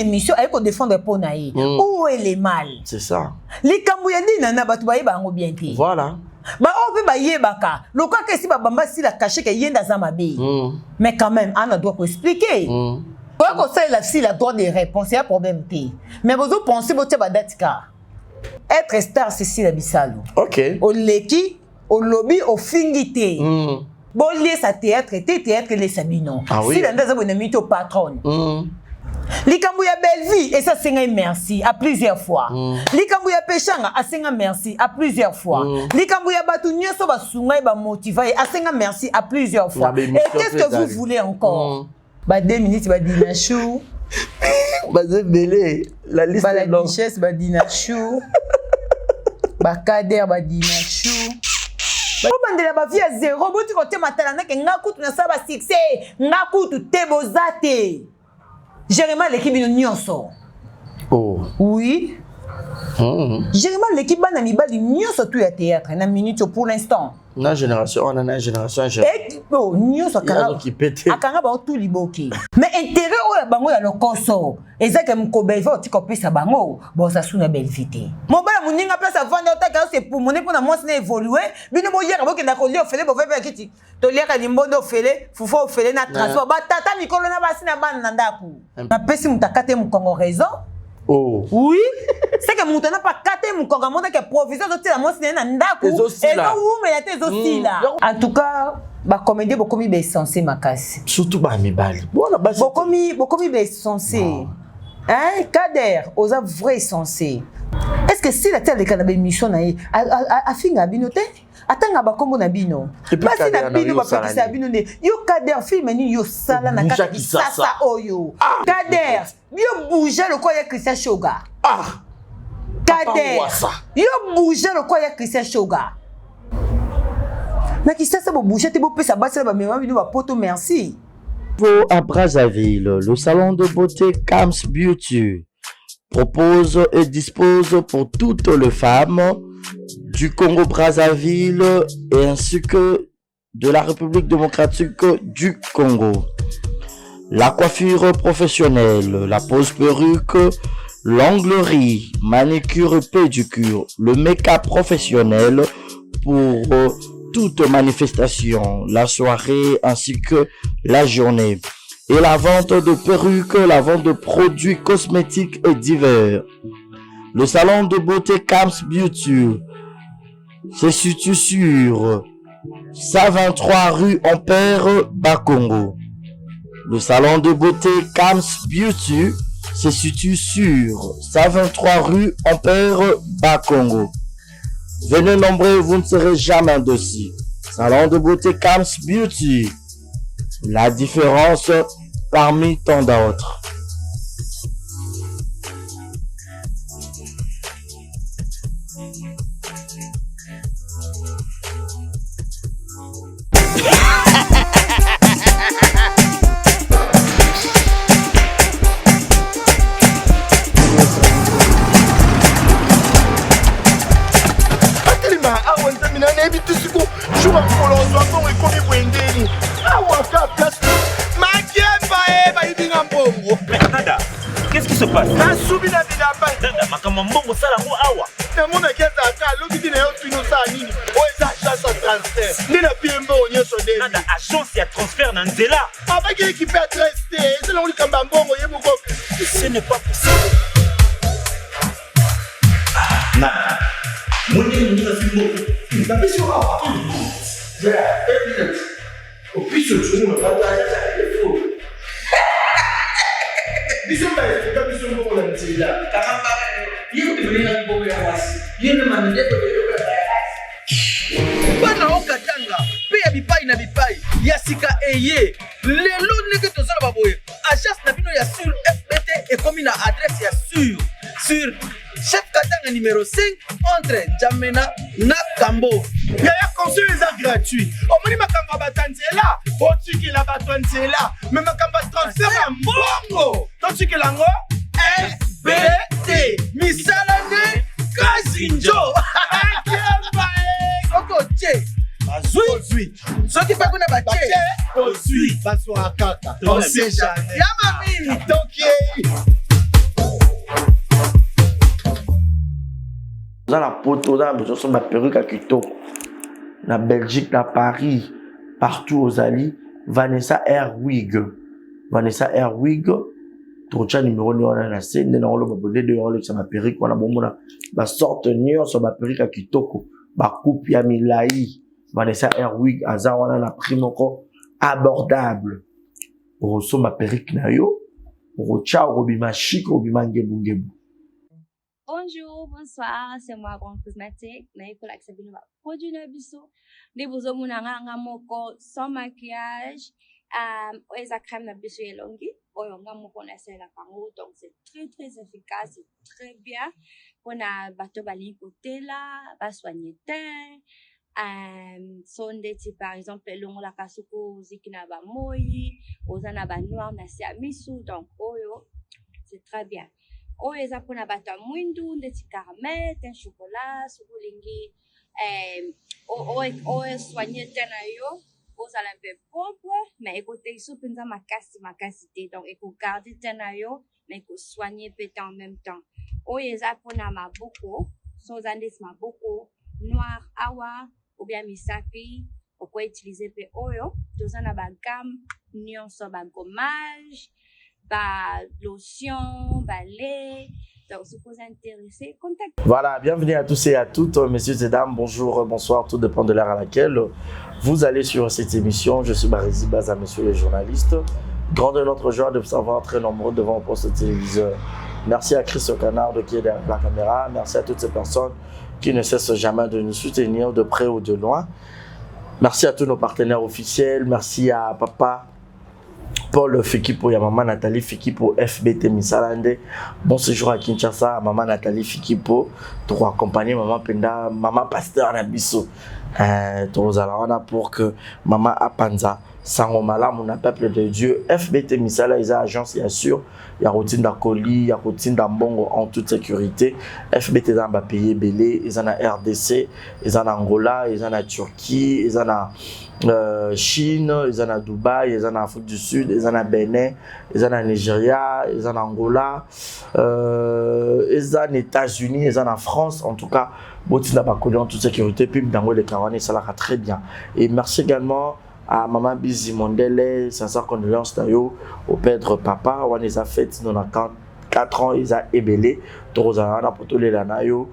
na émission aye kodefendre mpo na ye. Où est le mal? C'est ça. Likambo ya Dinana, bato bayeba yango bien te. Baoyo mpe bayebaka lokaka esi babamba Sila caché ke ye nde aza mabe. Mais quand même ana droit koexpliquer. Oya kosalela Sila droit de réponse ya problème te, mais bozopense botia badate ka être star, c'est Sila Bisalo. Oleki, olobi, ofingi te. Boliesa théâtre te, théâtre elesa bino. Ah oui. Sila nde aza boye na mito patronne. Likambo ya Bellevie esi asengai merci à plusieurs fois. Likambo ya Peshanga, asenga merci à plusieurs fois. Likambo ya bato nyonso basunga ye, bamotiva ye, asenga merci à plusieurs fois. Na bémission. Et qu'est-ce que vous Ezali. voulez encore? Ba 2 minutes, badina chou. Baza ebele, la liste est longue. Bala duchesse, badina chou, bakader, badina chou. Bobandela bavie ya zéro, boti kotema tala ndeke nga kutu nasala basuccès, nga kutu te, boza te. Jérémi aleki bino nyonso. Oh. Oui. Jérémi aleki bana mibali nyonso tu ya théâtre na minute pour l'instant. Na génération wana, na génération ya Oh, nyonso akanga. Azokipe te. Akanga bango tu liboke, mais intérêt oyo ya bango ya lokoso eza ke moko Belvi otika kopesa bango, boza su na Belvi te. Mobala moninga place avanda, otaka osepumone mpona mwasi na évolue. Bino boyaka, bokenda kolia ofele, bovai mpe kiti, toliaka limbondo ofele, fufu ofele na transport. Batata mikolo na basi na bana na ndako. Napesi moto akate mokongo raison. Oh. Oui, c'est que moto ana pa kate mokongo, amonaki provision azotila mwasi na ye na ndako. Ezosila. Ezowumela te, ezosila. En tout cas, bacomédie bokomi baessence makasi. Surtout bamibali bona basi. Bokomi baessence, hein. Kader, oza vrai essence. Est ce que Sila ti aleka na baémission na ye, afinga bino te, atanga bakombo na bino? Et puis Basi Kader na na bino yo osala bapekisa nini? bino nde. Yo Kader, film nini yo sala na kati ya Bouja Kisasa. Kisasa oyo? Kader, yo bouge lokola ya Christian Shoga. Ah. Kader, Wasa. yo bouge lokola ya Christian Shoga na Kisasa. Bobouge te, bopesa basi na bamema bino bapoto. Merci. À Brazzaville, le salon de beauté Kams Beauty propose et dispose pour toutes les femmes du Congo-Brazzaville et ainsi que de la République démocratique du Congo. La coiffure professionnelle, la pose perruque, l'onglerie, manicure et pédicure, le make-up professionnel pour toute manifestation, la soirée ainsi que la journée. Et la vente de perruques, la vente de produits cosmétiques et divers. Le salon de beauté Kams Beauty se situe sur 123 rue Ampère Bakongo. Le salon de beauté Kams Beauty se situe sur 123 rue Ampère Bakongo. Venez nombreux, vous ne serez jamais déçus. Salon de beauté Kams Beauty. La différence parmi tant d'autres. Atelema awa, Nzambe na nayebi te siko jour ya mokolo ozwa mbongo ekomi boye ndeni awa ka place Makemba e bayibinga mbongo. Nada, qu'est-ce qui se passe? Nasubi na bilamba. Nada, makambo ya mbongo osala yango awa? Namonaki azalaka alobi te na yo tuni osala nini. Oyo eza agence ya transfert nde napie mbongo nyonso nde. Nada, agence ya transfert na nzela? Abaki équipe adresse te, eza nango likambo ya mbongo ye moko. Ce n'est pas possible. Nada, mondenge moninga azwi mbongo, napesi yo awa. Opiso tunu biso baefuka biso mbongo na nzela. Ye nde mandeko. Bana okatanga mpe ya bipai na bipai ya sika eye lelo ndenge tozoloba boye, agence na bino ya sur FBT ekomi na adresse ya sur Chef Katanga numéro 5 entre Njamena na Kambo. Yaya, conseil eza gratuit. Omoni makambo ya bato ya nzela, botikela bato ya nzela, me makambo ya transfert ya mbongo totikela yango FBT. Misala nde kazinjo. Akemba e. Soki otie, bazwi. Ozwi. Soki mpe kuna batie, ozwi, bazwaka kaka, on sait jamais. Ya mami. Tokie. Oza na poto, oza na besoin osomba perruque ya kitoko na Belgique, na Paris, partout ozali, Vanessa Airwig, Vanessa Airwig, tokotya numero nde wana na se nde nakoloba bonde nde olekisa baperruque wana, bomona basorte nyonso, baperruque ya kitoko, bacoupe ya milai. Vanessa Airwig aza wana na prix moko abordable. Okosomba perruque na yo, okotya, okobima chic, okobima ngebungebu. Bonjour, bonsoir, c'est moi Grand Cosmétique. Naye kolakisa bino ba produit na biso. Nde bozomona nga nga moko sans maquillage. Oyo eza crème na biso ya elongi. Oyo nga moko nasalelaka yango. Donc c'est très très efficace, c'est très bien. Mpona bato balingi kotela, basoigne teint. So ndeti par exemple elongolaka soki oziki na bamoi, oza na banoir na se ya misu. Donc oyo c'est très bien. Oyo eza mpona bato ya mwindu ndeti caramel, teint chocolat. Soki olingi oyo soigne teint na yo, ozala mpe propre, mais ekotelisa mpenza makasi makasi te. Donc ekogarde teint na yo, mais ekosoigne mpe te en même temps. Oyo eza mpona maboko, so oza ndeti maboko noir awa ou bien misapi, okoutilize mpe oyo. Toza na bagamme nyonso, bagommage, ba lotion, balait. Donc si vous êtes intéressé, contactez. Voilà, bienvenue à tous et à toutes, messieurs et dames. Bonjour, bonsoir, tout dépend de l'heure à laquelle vous allez sur cette émission. Je suis Barézi Baza, messieurs les journalistes. Grande est notre joie de vous savoir très nombreux devant vos postes téléviseurs. Merci à Chris Canard qui est derrière la caméra. Merci à toutes ces personnes qui ne cessent jamais de nous soutenir de près ou de loin. Merci à tous nos partenaires officiels. Merci à papa Paul Fikipo, ya maman Nathalie Fikipo, FBT Misalande. Bon séjour à Kinshasa, maman Nathalie Fikipo. Pour accompagner maman Penda, maman pasteur na biso. Tozala wana pour que maman apanza sango malamu na peuple de Dieu. FBT Misala eza agence ya sûr ya kotinda colis, ya kotinda mbongo en toute sécurité. FBT eza na bapays ebele, eza na RDC, eza na Angola, eza na Turquie, eza na Chine, eza na Dubaï, eza na Afrique du Sud, eza na Benin, eza na Nigeria, eza na Angola, eza na États-Unis, eza na France. En tout cas, botinda bacolis en toute sécurité, puis dango eleka wana esalaka très bien. Et merci également à maman Bizi Mondele, sincère condoléances na yo au perdre papa wana. Eza fête 94 ans, eza ebele, tokozala wana po tolela na yo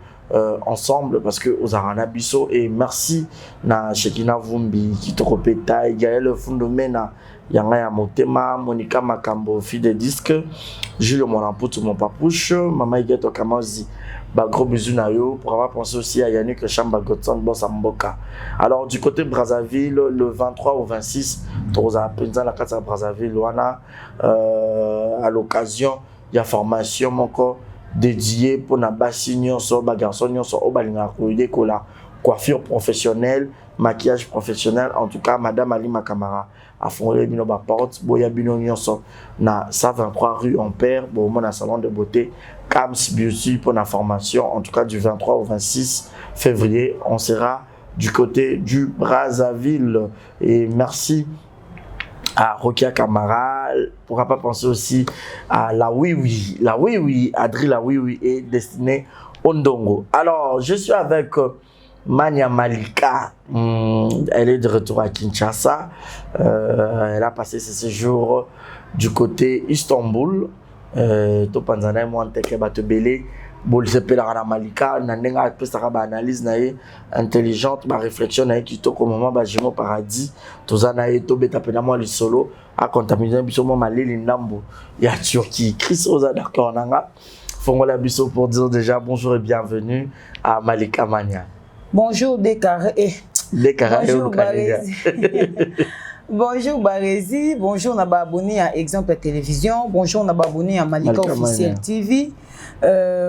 ensemble parce que ozalaka na biso. Et merci na Shekina Vumbi kitoko mpe tai Gael Fundomena yanga ya motema, Monica Makambo, fille de disque, Jules Mwanamputu, mon papouche, mama Igeto Kamazi, bah, gros bisous na yo. Pour avoir pensé aussi à Yannick Chamba Godson Boss Mboka. Alors du côté Brazzaville, le 23 au 26, toza penza na kati ya Brazzaville wana, à l'occasion ya formation moko dédié mpona basi nyonso, bagarçon nyonso oyo balingaka koyekola coiffure professionnelle, maquillage professionnel. En tout cas, madame Alima Kamara afongoli bino baporte. Boya bino nyonso na 123 rue Ampère, bomona salon de beauté Cams Beauty pour la formation. En tout cas, du 23 au 26 février, on sera du côté du Brazzaville. Et merci à Rokia Kamara, pourquoi pas penser aussi à la Oui Oui, la Oui Oui, Adri la Oui Oui et Destinée Ondongo. Alors, je suis avec Mania Malika, elle est de retour à Kinshasa. Elle a passé ses séjours du côté Istanbul. Topanzana mwa nteke, bato ebele bolisepelaka na Malika na ndenge apesaka baanalyse na ye intelligente, baréflexion na ye kitoko. Mama bajumeau paradis, toza na ye, tobeta mpena mwa lisolo, acontamine biso mwa maleli ndambo ya Turquie. Chris, oza d'accord na nga? Fongola biso pour dire déjà bonjour et bienvenue à Malika Mania. Bonjour Décarré. Eh. Décarré. Bonjour Barézi. Bonjour Barézi, bonjour na ba abonné à Exemple Télévision, bonjour na ba abonné à Malika, Malika Officiel Mania TV.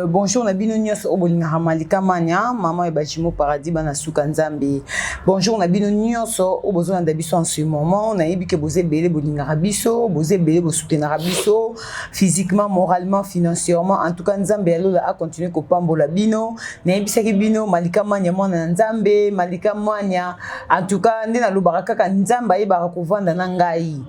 Bonjour na bino nyonso oyo bolingaka Malika Mania, mama ya bajumeau paradis, bana suka Nzambe. Bonjour na bino nyonso oyo bozolanda biso en ce moment. Nayebi ke boza ebele bolingaka biso, boza ebele bosoutenaka biso physiquement, moralement, financièrement. En tout cas, Nzambe ya lola acontinue kopambola bino. Nayebisaki bino, Malika Mania, mwana na Nzambe. Malika Mania, en tout cas, nde nalobaka kaka, Nzambe ayebaka kovanda na ngai.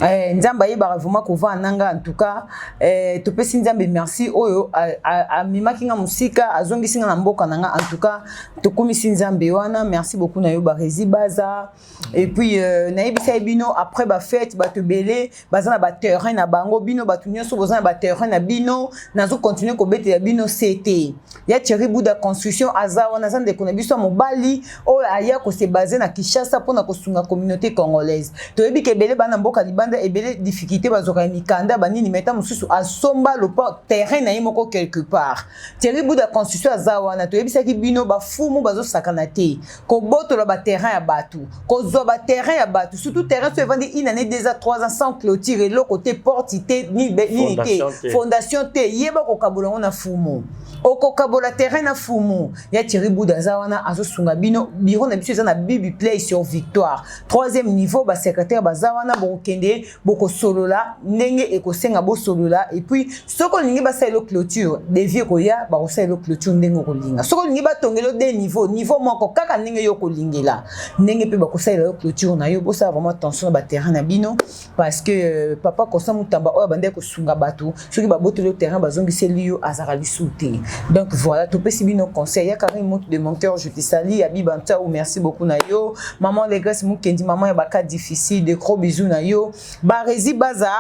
Eh, Nzambe ayebaka vraiment kovanda na nga en tout cas. Eh, topesi Nzambe merci oyo amemaki nga mosika, azongisi nga na mboka na nga. En tout cas, tokumisi Nzambe wana. Merci beaucoup na yo, Barezi Baza. Et puis nayebisa ye bino, après bafête, bato ebele baza na baterrain na bango. Bino bato nyonso boza na baterrain na bino, nazocontinue kobetela bino ct ya Thierry Buda Construction. Aza wana, aza ndeko na biso ya mobali oyo aya kose baser na Kinshasa mpona kosunga communauté congolaise. Toyebi ke ebele bana mboka libanda, ebele difficulté bazwaka ya mikanda, banini meta mosusu asomba lopa terrain na ye moko quelque part. Thierry Buda Construction aza wana. Toyebisaki bino, bafumu bazosakana te kobotola baterrain ya bato, kozwa baterrain ya bato, surtout terrain so evandi une année, 2 ans, 3 ans sans clôture, eloko te, porte te, nini te, fondation te. Yeba kokabola yango na fumu, okokabola terrain na fumu. Ya Thierry Buda aza wana, azosunga bino. Bureau na biso eza na Bibi Play sur Victoire, troisième niveau. Basecrétaire baza wana, bokokende, bokosolola ndenge ekosenga bosolola. Et puis soki olingi basalela clôture, devis ekoya, bakosalela clôture ndenge okolinga. Soki olingi batongela de niveau, niveau moko kaka, ndenge yo okolingela, ndenge mpe bakosalela yo clôture na yo. Bosala vraiment attention na baterrain na bino, parce que papa Constant Mutamba oyo abandaki kosunga bato, soki baboteli yo terrain, bazongiseli yo, azalaka lisusu te. Donc voilà, topesi bino conseil. Ya Karine Motu de mon cœur, je te salue. Abi Bantaou, merci beaucoup na yo. Maman Legresse Mukendi, maman ya baka difficile, de gros bisous na yo. Barezi Baza,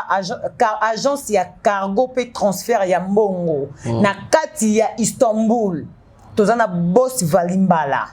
agence ya cargo mpe transfert ya mbongo na kati ya Istanbul, toza na boss Valimbala.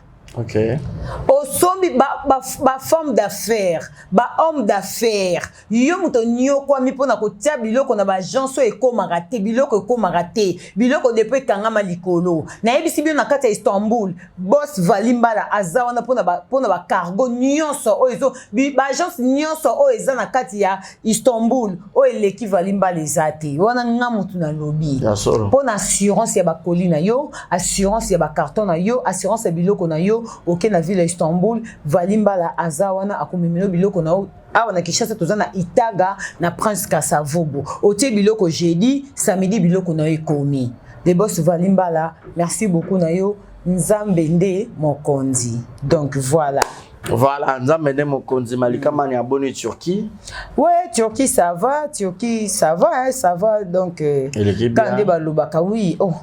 Osombi bafemme ba d'affaires, bahomme d'affaires, yo moto onyokwami mpona kotia biloko na baagence oyo ekómaka te, biloko ekómaka te, biloko depo ekangama likolo. Nayebisi bino, na kati ya Istanbul, boss Valimbala aza wana mpona bacargo nyonso oyo ezo baagence nyonso oyo eza na kati ya Istanbul. Oyo eleki Valimbala eza te. Wana nga motu nalobi. Mpona assurance ya bacolis na yo, assurance ya bacarton na yo, assurance ya biloko na yo, oke na ville ya Istanbul, Valimbala aza wana, akomemela biloko na yo. Awa na Kinshasa, toza na Itaga, na Prince Kasavobo. Otie biloko jeudi, samedi biloko na yo ekomi. Le boss Valimbala, merci beaucoup na yo. Nzambe nde mokonzi. Donc voilà. Voilà, Nzambe nde mokonzi. Malika Mani, aboni Turquie? Ouais, Turquie ça va, Turquie ça va, hein, ça va. Donc quand nde balobaka, oui, oh,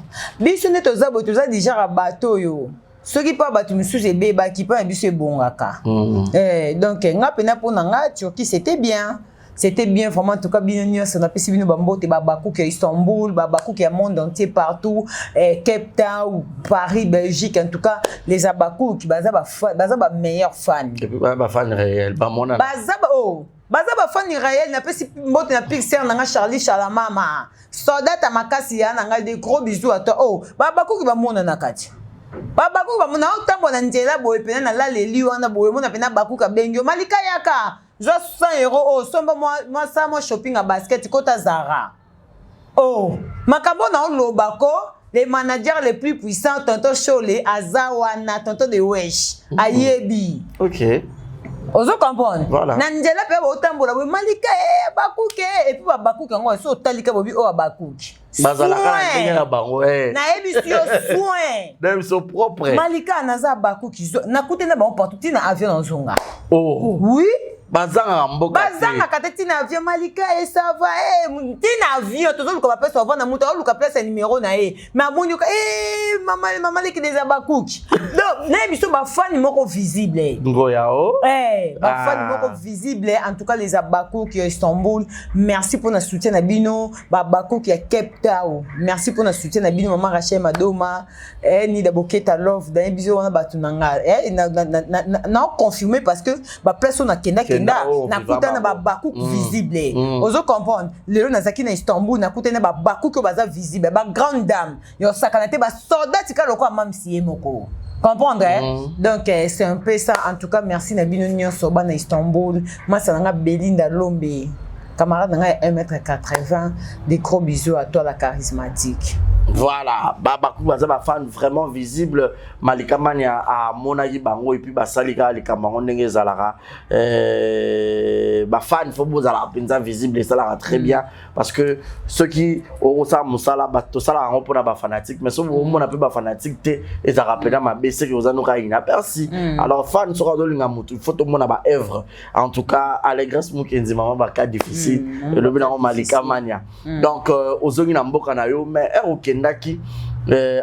biso nde toza boye, toza déjà bato oyo soki mpo bato misusu ebebaki, mpo na biso ebongaka. Eh, donc nga mpena, mpo na nga, Turquie c'était bien, c'était bien vraiment. En tout cas, bino nyonso, napesi bino bambote, babakuki ya Istanbul, babakuki ya monde entier, partout, eh, Cape Town, Paris, Belgique, en tout cas les abakuki baza bameilleur fan. Bafan réel bamona. Baza ba, oh, baza bafani réel. Napesi mbote na pixer na nga, Charlie Chalamama, soldat ya makasi ya na ngai, de gros bisous à toi. Oh, babakuki bamonana kati, babakuki bamona otambola na nzela boye, pena nalaleli wana boye, omona pena bakuki abengi yo: "Malika, yaka, zwa 100 euro oyo, somba mwa sa mwa shopping ya basket, kota Zara." Oh, makambo na oloba ko, le manager le plus puissant, tonton Shole, aza wana, tonton de wesh ayebi. Ozo comprendre? Voilà. Na nzela mpe botambola boye: "Malika e bakuke." Et puis babakuke yango so otalika bobi oyo abakuki. Bazalaka na ndenge na bango, eh. Nayebisi yo, soin. Na biso propre. Malika, naza bakuki, nakute na bango partout, ntina avion nazonga. Oh. Oui. Bazangaka mboka te. Bazangaka te. Ntina avion: "Malika e, ça va?" E, ntina avion tozoluka bapesa, ovanda, moto aoluka place ya numero na ye, mais amoni yoka e mama, mama leki deja bakuki. Donc nayebi biso bafani moko visible. Ngoya o. Eh, bafani Ah. moko visible. En tout cas, les abakuki ya Istanbul, merci mpona soutien na bino. Babakuki ya Cape Town, merci mpona soutien na bino. Mama Rachel Madoma, eh, Nida Boketa Love, nayebi biso wana bato na nga, eh, na confirme parce que baplace oyo nakendakenda, Kenda, oh, nakuta na viva. Babakuki visible. Ozo comprendre? Lelo nazalaki na Istanbul, nakutani na babakuki oyo baza visible, bagrande dame yosakana te, basoldat tika lokola mamisi ye moko, comprendre, eh? Donc c'est un peu ça. En tout cas, merci na bino nyonso bana Istanbul. Masa nanga Belinda Lombe, camarade nanga ya 1m80, des gros bisous à toi, la charismatique. Voilà, babaku baza bafan vraiment visible. Malika Mania amonaki bango et puis basali kaka likambo yango ndenge ezalaka. Bafan, faut bozalaka mpenza visible, esalaka très bien, parce que soki okosala mosala, tosalaka yango mpona bafanatique, mais soki omona mpe bafanatique te, ezalaka mpenza mabe, seki oza noka inaperçu. Alors fan, soki azolinga motu, il faut tomona baœuvre. En tout cas, Allégresse Mokenzi, mama baka difficile, elobi nango Malika Mania. Donc ozongi na mboka na yo, mais ere okendaki,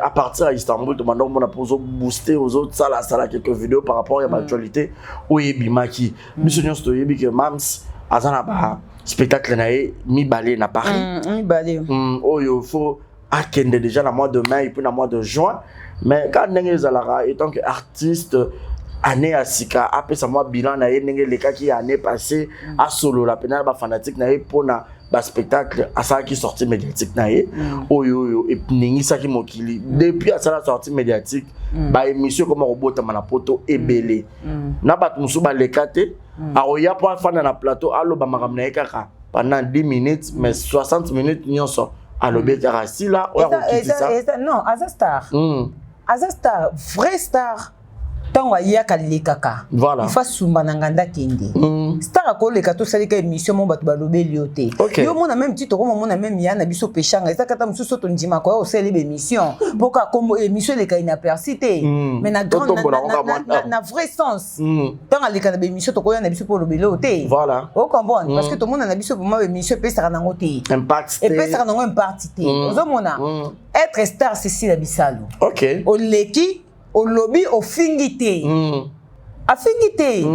à partir ya Istanbul, tobanda komona mpo ozobooste, ozosalasala quelques vidéos par rapport ya baactualité oyo ebimaki. Biso nyonso toyebi ke Mams aza na ba spectacle na ye mibale na Paris. Mibale. Oyo faut akende déjà na mois de mai et puis na mois de juin. Mais ka ndenge ezalaka, étant que artiste, année ya sika, apesa mwa bilan na ye ndenge elekaki ya année passée, asolola mpenza na bafanatique na ye mpona baspectacle. Asalaki sortie médiatique na ye oyo eningisaki mokili. Depuis asala sortie médiatique, baémission ekoma kobotama na Poto ebele, na bato mosusu baleka te. Akoya mpo afanda na plateau, aloba makambo na ye kaka pendant 10 minutes, mais 60 minutes nyonso alobi kaka sila oyo akokitisa. Non, aza star. Aza star, vrai star. Ntango ayaka, alekaka. Voilà. Il faut asumba na nganda, akende. Star akoleka, tosalika émission mo bato balobeli yo te. Yo mona même ti tokomomona même ya na biso peshanga, eza kata mosusu tondimaka oyo osali baémission mpo ka kombo émission eleka inaperçu te. Mais na grand Totombola ngo kaka mwa na vrai sens, ntango aleka na baémission, tokoya na biso mpo olobeli oyo te. Ocomprendre, parce que tomona na biso vraiment baémission epesaka nango te. Impact te. Epesaka nango impact te. Ozomona, être star, ceci bisalo. Oleki, olobi, ofingi te. Afingi te.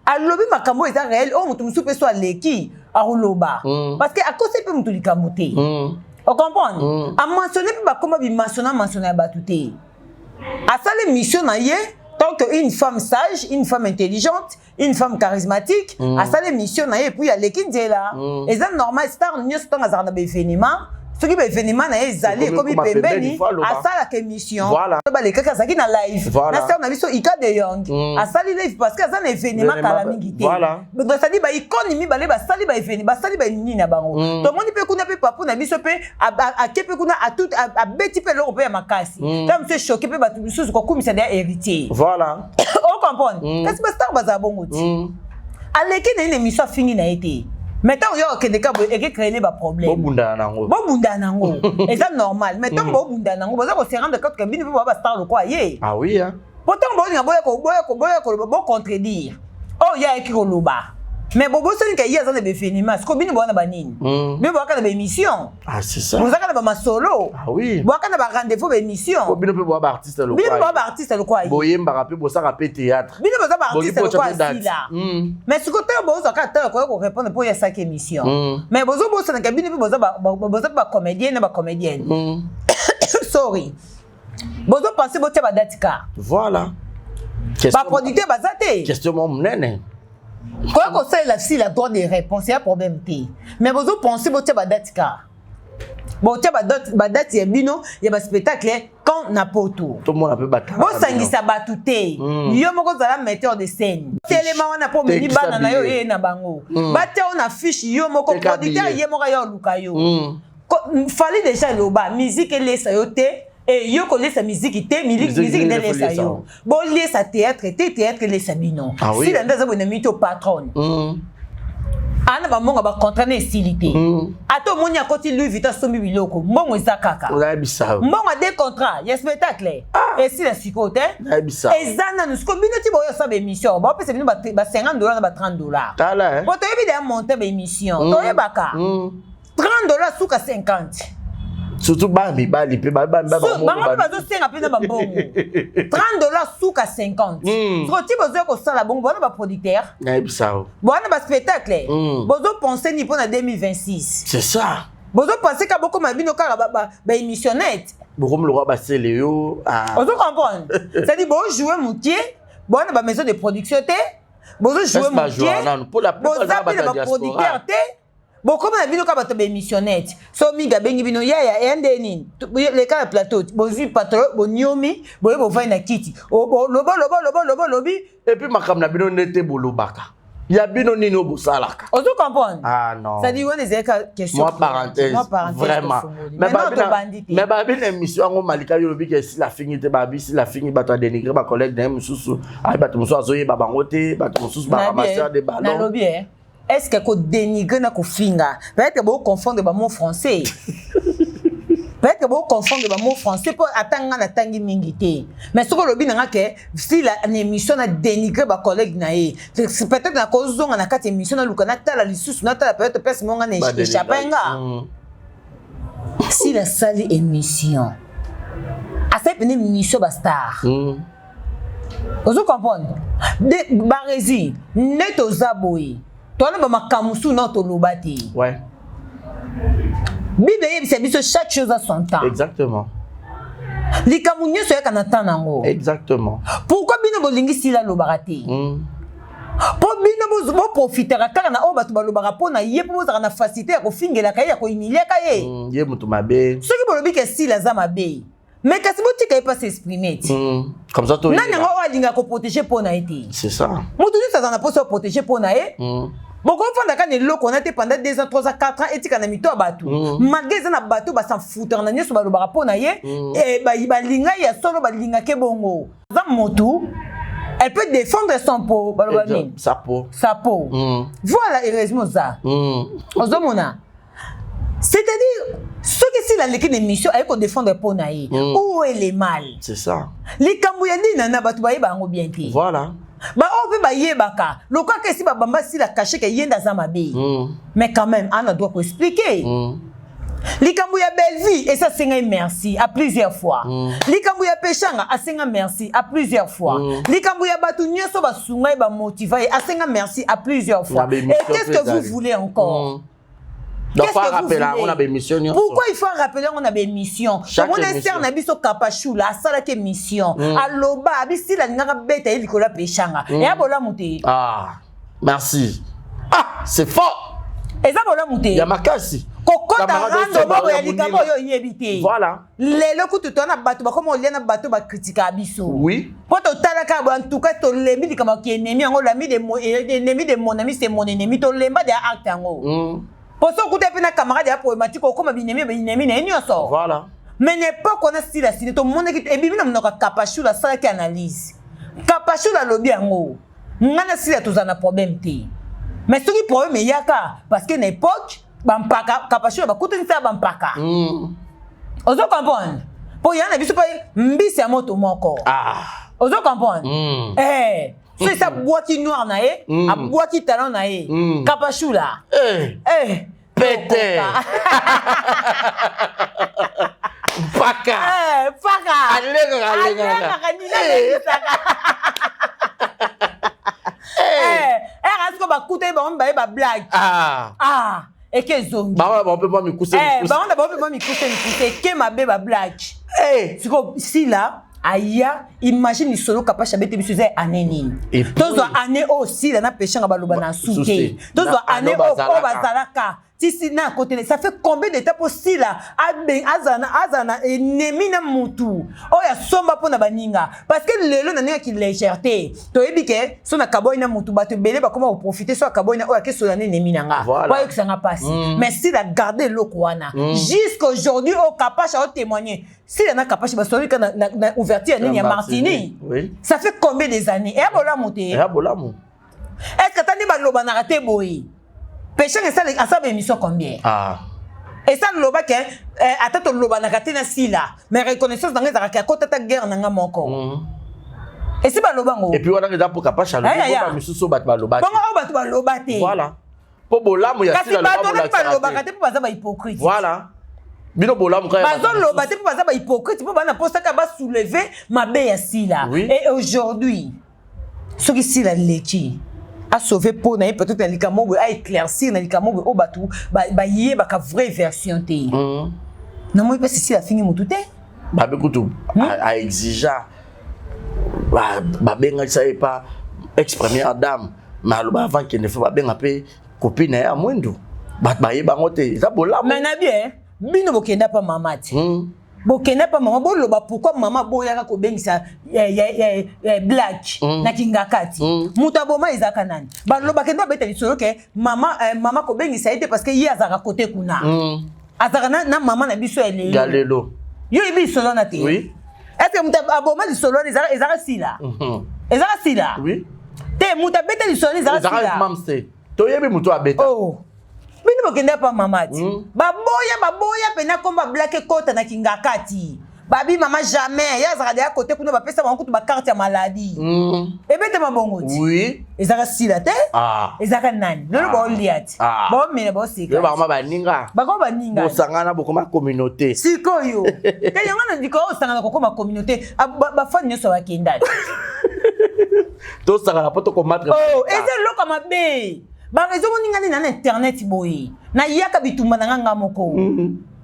Alobi makambo oyo eza réel, oyo moto mosusu mpe so aleki akoloba. Parce que akosi mpe moto likambo te. Ocomprendre? Amentionne mpe bakoma bimentionna mentionna ya bato te. Asali mission na ye tant que une femme sage, une femme intelligente, une femme charismatique. Asali mission na ye et puis aleki nzela. Eza normal, star nyonso ntango azalaka na baévénement, soki baévénement na ye ezali ekomi ekomi koma pembeni, pembeni, faut aloba. Asalaka émission. Balekaki, azalaki na live. Na star na biso Ika de Yong asali live parce que aza na événement kala mingi te. Donc c'est-à-dire baicône mibale basali baévénement, basali banini na bango. Tomoni mpe kuna mpe papu na biso mpe ake mpe kuna, abeti mpe eloko mpe ya makasi. Ta mosu echoquer mpe bato misusu, kokumisa deya héritier. Ocomprendre? Kasi bastar bazala bongo ti. Aleki na ye na émission, afingi na ye te, mais ntango yo okende ka boye, ekecréer baproblème. Bobundana nango. Bobundana nango, eza normal, mais ntango bobundana nango, boza kose rendre compte ke bino mpe boya bastar lokwa ye. Ah oui, hein. Po ntango bolinga boya koloba, bocontredire oyo ye ayeki koloba, mais bobosani ke ye aza na baévénement. Siko bino boya na banini? Bino boyaka na baémission. Ah, c'est ça. Bozaka na bamasolo. Ah oui. Boyaka na barendez-vous, baémission. Po bino mpe boya baartiste Bino boya lokwa. baartiste lokwa ye. Boyembaka mpe, bosaka mpe théâtre. Bino boza baartiste Boki lokwa botya mpe date. sila. Mais sikoyo ntango bozwaka ntango koya korépondre mpo oyo asaki émission, mais bozobosanaka bino mpe boza boza mpe bacomédien na bacomédienne. Sorry, bozopense botia badate ka. Voilà. Baproducteur baza te. Question moko monene. Koya kosalela sila droit de réponse ya problème te, mais bozopense botia badate ka, botia badate ya bino ya baspectacle quand na Poto. Tomona mpe batala. Bosangisa bato te. Yo moko ozala metteur de scène, telema wana mpo omemi Tekisa bana na yo, billet. ye na bango batia yo na fiche yo moko. Teka Producteur billet. ye moko aye oluka yo. Fali déjà loba musique elesa yo te e yo kolesa musique te. Musique Musique nde nde elesa elesa yo. yo. Boliesa théâtre te, théâtre elesa bino. Ah oui. Sila nde aza boye na miti o patronne ana bambongo, bacontrat na esili te. Ata omoni akoti Louis Vuitton, asombi biloko, mbongo eza kaka. Nayebisa yo. Mbongo ade contrat ya spectacle esila sikoyo te. Nayebisa. Eza nanu sikoyo bino ti boyo osala baémission, baopesa bino ba 50 $ na ba 30 $. Tala, eh. Po toyebi deya monte baémission, toyebaka 30 $ suka 50. Surtout bana mibali mpe Bango mpe bazosenga mpe na bambongo 30 $ suka 50. Sikoyo ti bozoya kosala bongo, bona baproducteur, Nayebisa yo. bona baspectacle, bozopense nini mpo na 2026? C'est ça. Bozopense ka bokoma bino kaka baémissionnette. Bokomi lokwa basele yo, ah. Ozo comprendre? C'est-à-dire bojoue mokie, bona bamaison de production te, bozojoue Est-ce bajouaka nanu? Pour la plupart mokie, boza eza mpe na bato ya baproducteur diaspora. te. Bokoma na bino kaka bato baémissionnette. So mingi abengi bino yaya eya nde nini, leka na plateau, bozwi patro, boniomi boye, bovandi na kiti, loba loba loba loba lobi. Et puis makambo na bino nde te bolobaka. Ya bino nini oyo bosalaka? Ozo comprendre? Ah non. C'est-à-dire wana ezalaka question. Moi parenthèse. Moi parenthèse. Vraiment. Mais tobandi te. Mais babi na émission yango, Malika, yo olobi ke esila fingi te. Babi esila fingi bato adénigre bacollègue na ye mosusu, ayi bato mosusu azoyeba bango te, bato mosusu baramasseur de ballon. Nalobi, est ce que kodénigre na kofinga, peut-être boconfondre bamot français, peut-être boconfondre bamot français, mpo ata nga natangi mingi te. Mais soki olobi na nga ke sila na émission na dénigre bacollègue na ye, peut-être nakozonga na kati émission, naluka natala lisusu, natala peut-être place mo nga na échappe nga. Sila asali émission, asali pene émission bastar. Ozo comprendre? Baresi nde toza boye, towana bamakambo mosusu na toloba te. Bible eyebisa biso chaque chose a son temps. Likambo nyonso eyaka na temps nango. Pourquoi bino bolingi sila alobaka te? Mpo bino boprofitaka kaka na oyo bato balobaka mpo na ye, mpo bozalaka na facilité ya kofingelaka ye, ya kohumiliaka ye. Ye moto mabe. Soki bolobi ke sila aza mabe, mais kasi botika ye mpasi exprime ti. Comme ça to Nani yango oyo alingaka koprotéger mpo na ye te? C'est ça. Moto nyonso aza na mposa oprotéger mpo na ye. Bokofanda kaka na eloko wana te pendant 2 ans, 3 ans, 4 ans, etika na mito ya bato. Malgré eza na bato basanfutaka na nyonso balobaka mpo na ye. Balinga ye ya solo, balingake bongo. Aza motu, elle peut défendre son peau, baloba nini? Sa peau. Sa peau. Voilà, heureusement oza ozomona, c'est-à-dire soki sila aleki na émission, aye kodéfendre mpo na ye, où est le mal? C'est ça. Likambo ya nini na bato bayeba yango bien te. Baoyo mpe bayebaka lokaka esi babamba sila cachet ke ye nde aza mabe. Mais quand même ana doit koexpliquer. Likambo ya Bellevie esi asengai merci à plusieurs fois. Likambo ya Peshanga, asenga merci à plusieurs fois. Likambo ya bato nyonso basunga ye, bamotiva ye, asenga merci à plusieurs fois. Et qu'est-ce que vous voulez encore? Donc, faut rappeler on a émission. Pourquoi il faut rappeler on a émission? Tomona sœur na biso Kapashula asalaki émission. Aloba abisila alingaka beta ye likolo ya Peshanga. Eya bolamu te? Ah, merci. Ah, c'est fort. Eza bolamu te? Ya makasi. Kokota rando moko ya likambo oyo oyebi te. Lelo kutu toa na bato bakoma olia na bato bakritikaka biso. Mpo totalaka boye, en tout cas tolembi likambo ya ennemi yango. L'ami de ennemi de mon ami, c'est mon ennemi. Tolemba de acte yango. Mpo so okuta mpe na camarade ya problématique, okóma binemi binemi na ye nyonso. Mais na époque wana, style asili, tomonaki ebimi na monoko ya Kapashula, asalaki analyse. Kapashula alobi yango: ngai na sila tozala na problème te, mais soki problème eyaka, parce que na époque bampaka Kapashula bakutanisa ya bampaka. Ozo comprendre? Mpo ya na biso mpe mbisi ya moto moko. Ozo comprendre? Eh, so esi abwaki noir na ye, abwaki talon na ye. Kapashula. Eh. Pete. Mpaka. Eh, mpaka. Alengaka, alengaka. Alengaka nini, alengisaka. Eh, eh, siko bakutani bango mibale, bablague. Ah, eke ezongi. Bango bango mpe mwa mikuse. Eh, bango na bango mpe mwa mikuse mikuse, eke mabe, bablague. Siko sila aya, imagine lisolo Kapasha abete biso eza année nini? Tozwa année oyo sila na Peshanga baloba na su te. Tozwa année oyo bazalaka tisi na kotele. Ça fait combien de temps mpo sila azala na ennemi na mutu oyo asomba mpo na baninga? Parce que lelo na ndenge légèreté, toyebi ke so na kaboyi na mutu, bato ebele bakoma koprofite. So akaboyi na oyo, akesola na ennemi na nga po ayokisanga mpasi. Mais sila garde eloko wana jusqu'aujourd'hui oyo Kapasha aotémoigner. Sila na Kapasha basololi ka na ouverture ya nini, ya Martini. Ça fait combien des années? Eya bolamu te? Eya bolamu. Est ce que ata nde balobanaka te boye, Peshanga asala baémission combien? Esa loba ke ata tolobanaka te na sila, mais reconnaissance na ngai ezalaka akota ata guerre na nga moko. Esi baloba ngo. Et puis wana eza mpo Kapasha alobi, misusu bato baloba. Bongo oyo bato baloba te? Voilà, mpo bolamu ya Kasi bato wana balobaka te mpo baza bahypocrite. Voilà, bino bolamu. Bazoloba te mpo baza bahypocrite, mpo bana mposaka basoulever mabe ya sila. Et aujourd'hui, soki sila leki asauve mpo na ye, peut-être na likambo boye, aéclaircir na likambo boye oyo bato bayebaka vraie version te. Namoni mpe sisila afingi motu te. Babe kutu aexigea, babengakisa ye pa ex première dame, mais aloba avant kende, fo babenga mpe copine na ye ya mwindu. Bato bayeba yango te, eza bolamu. Mais na bien, bino bokenda pa mama te. Bokende mpa mama, boloba pourquoi mama boyaka kobengisa Black na Kingakati. Moto aboma ezalaka nani? Balobaka nde babeta lisolo ke mama, mama kobengisa ye te parce que ye azalaka kote kuna. Azalaka na mama na biso ya lelo. Ya lelo. Yo yebi lisolo wana te? Oui. Est ce que moto aboma lisolo wana ezalaka Sila? Ezalaka Sila? Oui. Te, moto abeta lisolo wana ezalaka Ezalaka Sila. Mams te. Toyebi moto abeta. Oh. Bino bokende pa mama ti. Baboya, baboya pena komba Black ekota na Kingakati. Babi mama jamais, ye azalaka deya kote kuna, bapesa bango kutu bacarte ya maladie. Ebetema bongo ti. Oui. Ezalaka Sila te? Ah. Ezalaka nani? Lelo Ah. baolia ti. Ah. Baomela, baoseka. Yo bakoma baninga. Bakoma baninga. Bosangana, bokoma communauté. Sikoyo. Te, yango na likolo osangana kokoma communauté. Ah, bafani nyonso bakenda ti. Tosangana mpo tocombattre. Oh, eza eloko ya mabe. Bareseau moninga nde na internet boye. Nayaka bitumba na nga nga moko.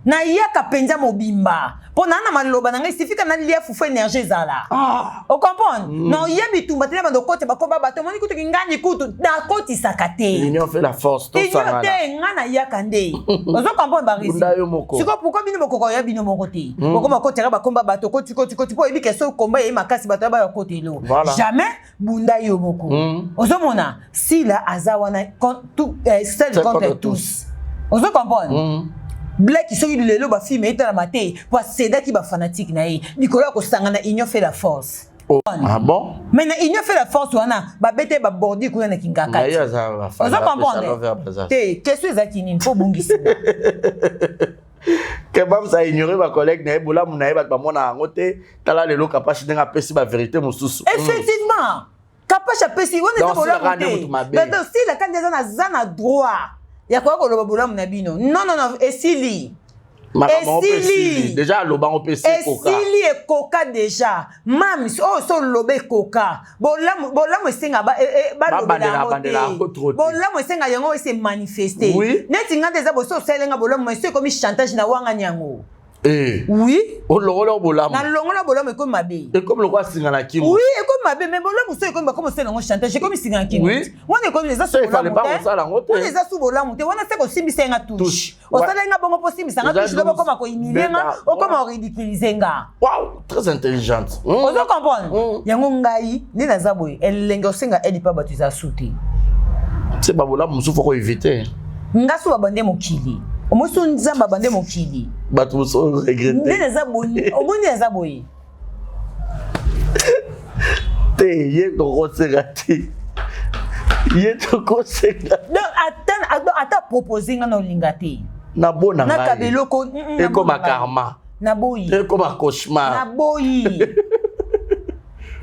Nayaka mpenza mobimba mpo naa na maloba na ngai, sifika nalia fufu, énergie ezala. Ah. Ocomprendre? Na oya bitumba te na bando okota bakoba bato omoni kutu ngani kutu nakotisaka te. L'union fait la force. Union Tosangana. te, nga nayaka nde. Ozo comprendre, Barisi? Bunda yo moko. Sikoyo pourquoi bino bokoka oya bino moko te? Okoma okotaka bakomba bato, okoti koti koti mpo oyebi ke so komba yeyi makasi, bato ya baya okota elo. Voilà. Jamais, bunda yo moko. Ozomona Sila aza wana seul Seul contre contre tous. Ozo comprendre? Black soki lelo bafilme etalama te po asedaki bafanatike na ye likolo ya kosangana, union fait la force. Oh. Ah bon? Mais na union fait la force wana, babete babordi kuna na Ngai Kingakati. aza Ozo comprendre te? Question ezalaki nini mpo obungisi? Ke Mams a ignoré bacollègue na ye, bolamu na ye bato bamona yango te. Tala lelo Kapashi ndenge apesi bavérité mosusu. Effectivement, Kapashi apesi wana eza Donc, bolamu Sila kaka nde te. motu mabe. Donc, Sila kandi eza naza na droit ya koya koloba bolamu na bino. Non, non, non, esili. Makambo mpe Esili. esili déjà, alobango mpe esi ekoka. Esili, ekoka déjà. Mams oyo so oloba ekoka. Bolamu, bolamu esenga balobela Babandela, yango bandela yango te. trop te. Bolamu esenga yango ese manifeste. Neti nga nde eza boso, osalenga bolamu mais so ekomi chantage na wangani yango. Eh. Oui. Olongola bolamu. Na longola bolamu, ekomi mabe. Ekomi lokola singa na kingo. Oui, ekomi mabe. Mais bolamu so ekomi bakomi osala yango chantage, ekomi singa na kingo. Wana ekomi eza So, su il fallait bolamu pas te. kosala yango te. Wana eza su bolamu te. Wana se kosimbisa nga touche. Touche. Osala nga bongo mpo osimbisa nga Eza touche, lobi douce. okoma kohumilie nga, Beta. okoma koridiculize nga. Wow, très intelligente. Ozo comprendre? Yango ngai nde naza boye, elenge osenga aide mpa bato eza su te. Se babolamu mosusu faut koéviter. Nga so babande mokili, omoi so Nzambe abande mokili. Bato mosusu Nde regrette. naza boye, omoi nde naza boye. Te, ye tokosenga te, ye tokosenga. Donc ata propose nga na olinga te. Nabona Nakaba ngai eloko ekoma naboyi ngai. Karma. Naboyi. Ekoma cauchemar. Naboyi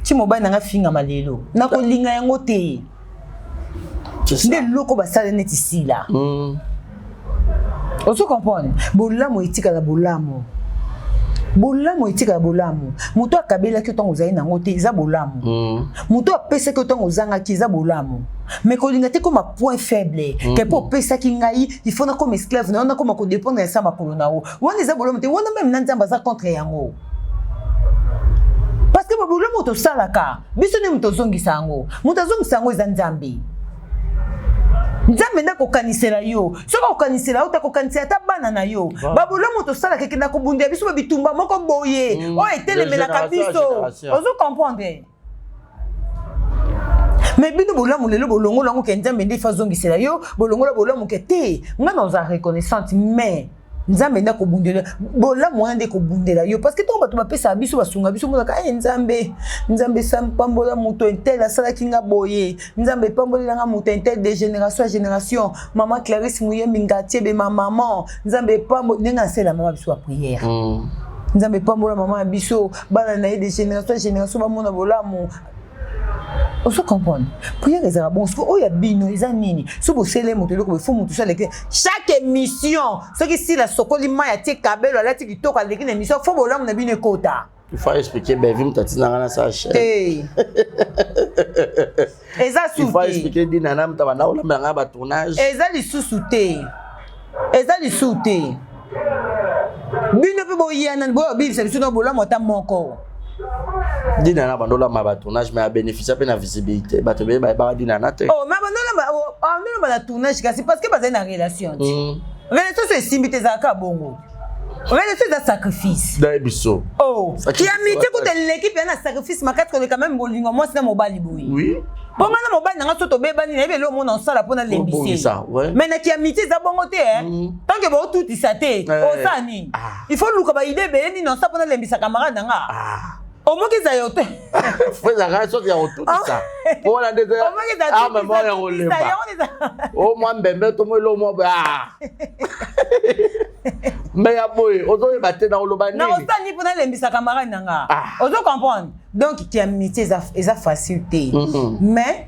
ti mobali na nga fingama lelo, nakolinga yango te. C'est ça. Nde eloko basala neti Sila. Ozo comprendre? Bolamu etikala bolamu, bolamu etikala bolamu. Moto akabelaki yo ntango ozali nango te, eza bolamu. Moto apesaki yo ntango ozangaki, eza bolamu. Mais kolinga te koma point faible ke mpo opesaki ngai, il faut nakoma esclave na yo, nakoma kodépendre ya sa makolo na yo. Wana eza bolamu te. Wana même na Nzambe aza contre yango, parce que babolamu tosalaka biso nde moto ozongisa yango. Moto azongisa yango eza Nzambe. Nzambe nde akokanisela yo. Soki akokanisela yo te, akokanisela ata bana na yo. Babolamu tosalaka ekenda kobundela biso babitumba moko boye oyo etelemelaka De génération biso. en génération. Ozo comprendre? Mais bino bolamu lelo bolongola yango ke Nzambe nde ifa azongisela yo. Bolongola bolamu ke te, ngai na oza reconnaissante, mais Nzambe nde akobundela bolamu wana, nde kobundela yo, parce que ntongo bato bapesaka biso, basunga biso, monaka e Nzambe, Nzambe pambola moto un tel asalaki nga boye, Nzambe epambolelanga moto un tel de génération à génération. Mama Clarisse Muyembi Ngatiebe, ma maman, Nzambe epambo ndenge asala mama biso ya prière. Nzambe epambola mama ya biso, bana na ye de génération à génération bamona bolamu. Ozo comprendre? Prière ezalaka bon. Soki oyo ya bino eza nini? So bosele moto eloko boye, faut moto so aleki chaque émission, soki Sila sokoli mai, atie kabelo, alati kitoko, aleki na émission, faut bolamu na bino ekota. Il faut expliquer Bevi moto atinanga na sa chaîne. Te, eza Il su faut te. expliquer Dina na moto abanda kolambela ngai batournage. Eza lisusu te, eza lisusu te. Bino mpe boya nani boya obibisa biso na bolamu ata moko. Dina na banda olamba batournage, mais abénéficia mpe na visibilité, bato ebele bayebaka Dina na te. Oh, mais bandolamba na tournage kasi parce que bazali na relation te. Relation so esimbi te, ezalaka bongo. Relation eza sacrifice. Nayebi so. Oh, kiamitié kuta eleki mpenza na sacrifice makasi koleka meme bolingo mwasi na mobali boye. Oui. Mpo nga na mobali na nga so tobebani nayebi eloko mona osala mpo nalembise. Mais na kiamitié eza bongo te eh. Tant que bootutisa te, osala nini? Il faut luka ba idée ebele nini osala mpo nalembisa camarade na nga. Omoki eza yo te. Fo ezalaka soki ya kotutisa. Mpo wana nde arme moko ya kolemba. O mwa mbembe to mwa eloko mwa boye. Me ya boye ozoyeba te na koloba nini. Nakosala nini mpo nalembisa camarade na nga. Ozo comprendre? Donc kiamitié eza facile te. Mais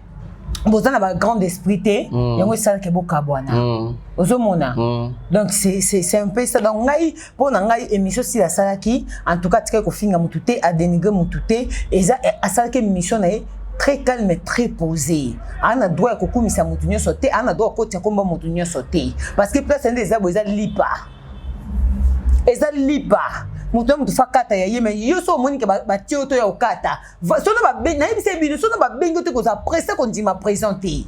boza na ba grande esprit te, yango esalaka bokabwana. Ozomona? Donc c'est un peu ça. Donc ngai mpo na ngai émission sila asalaki, en tout cas atikaki kofinga motu te, adénigre motu te, eza asalaki émission na ye très calme, très posé. Aza na droit ya kokumisa motu nyonso te, aza na droit ya kotia komba motu nyonso te, parce que place nde eza boye, eza lipa, eza lipa, moto na motu fa kata ya ye. Mais yo so omoni ke batie yo to ya kokata sono nayebisa bino, sono babengi yo te, kozala presse kondima présent te.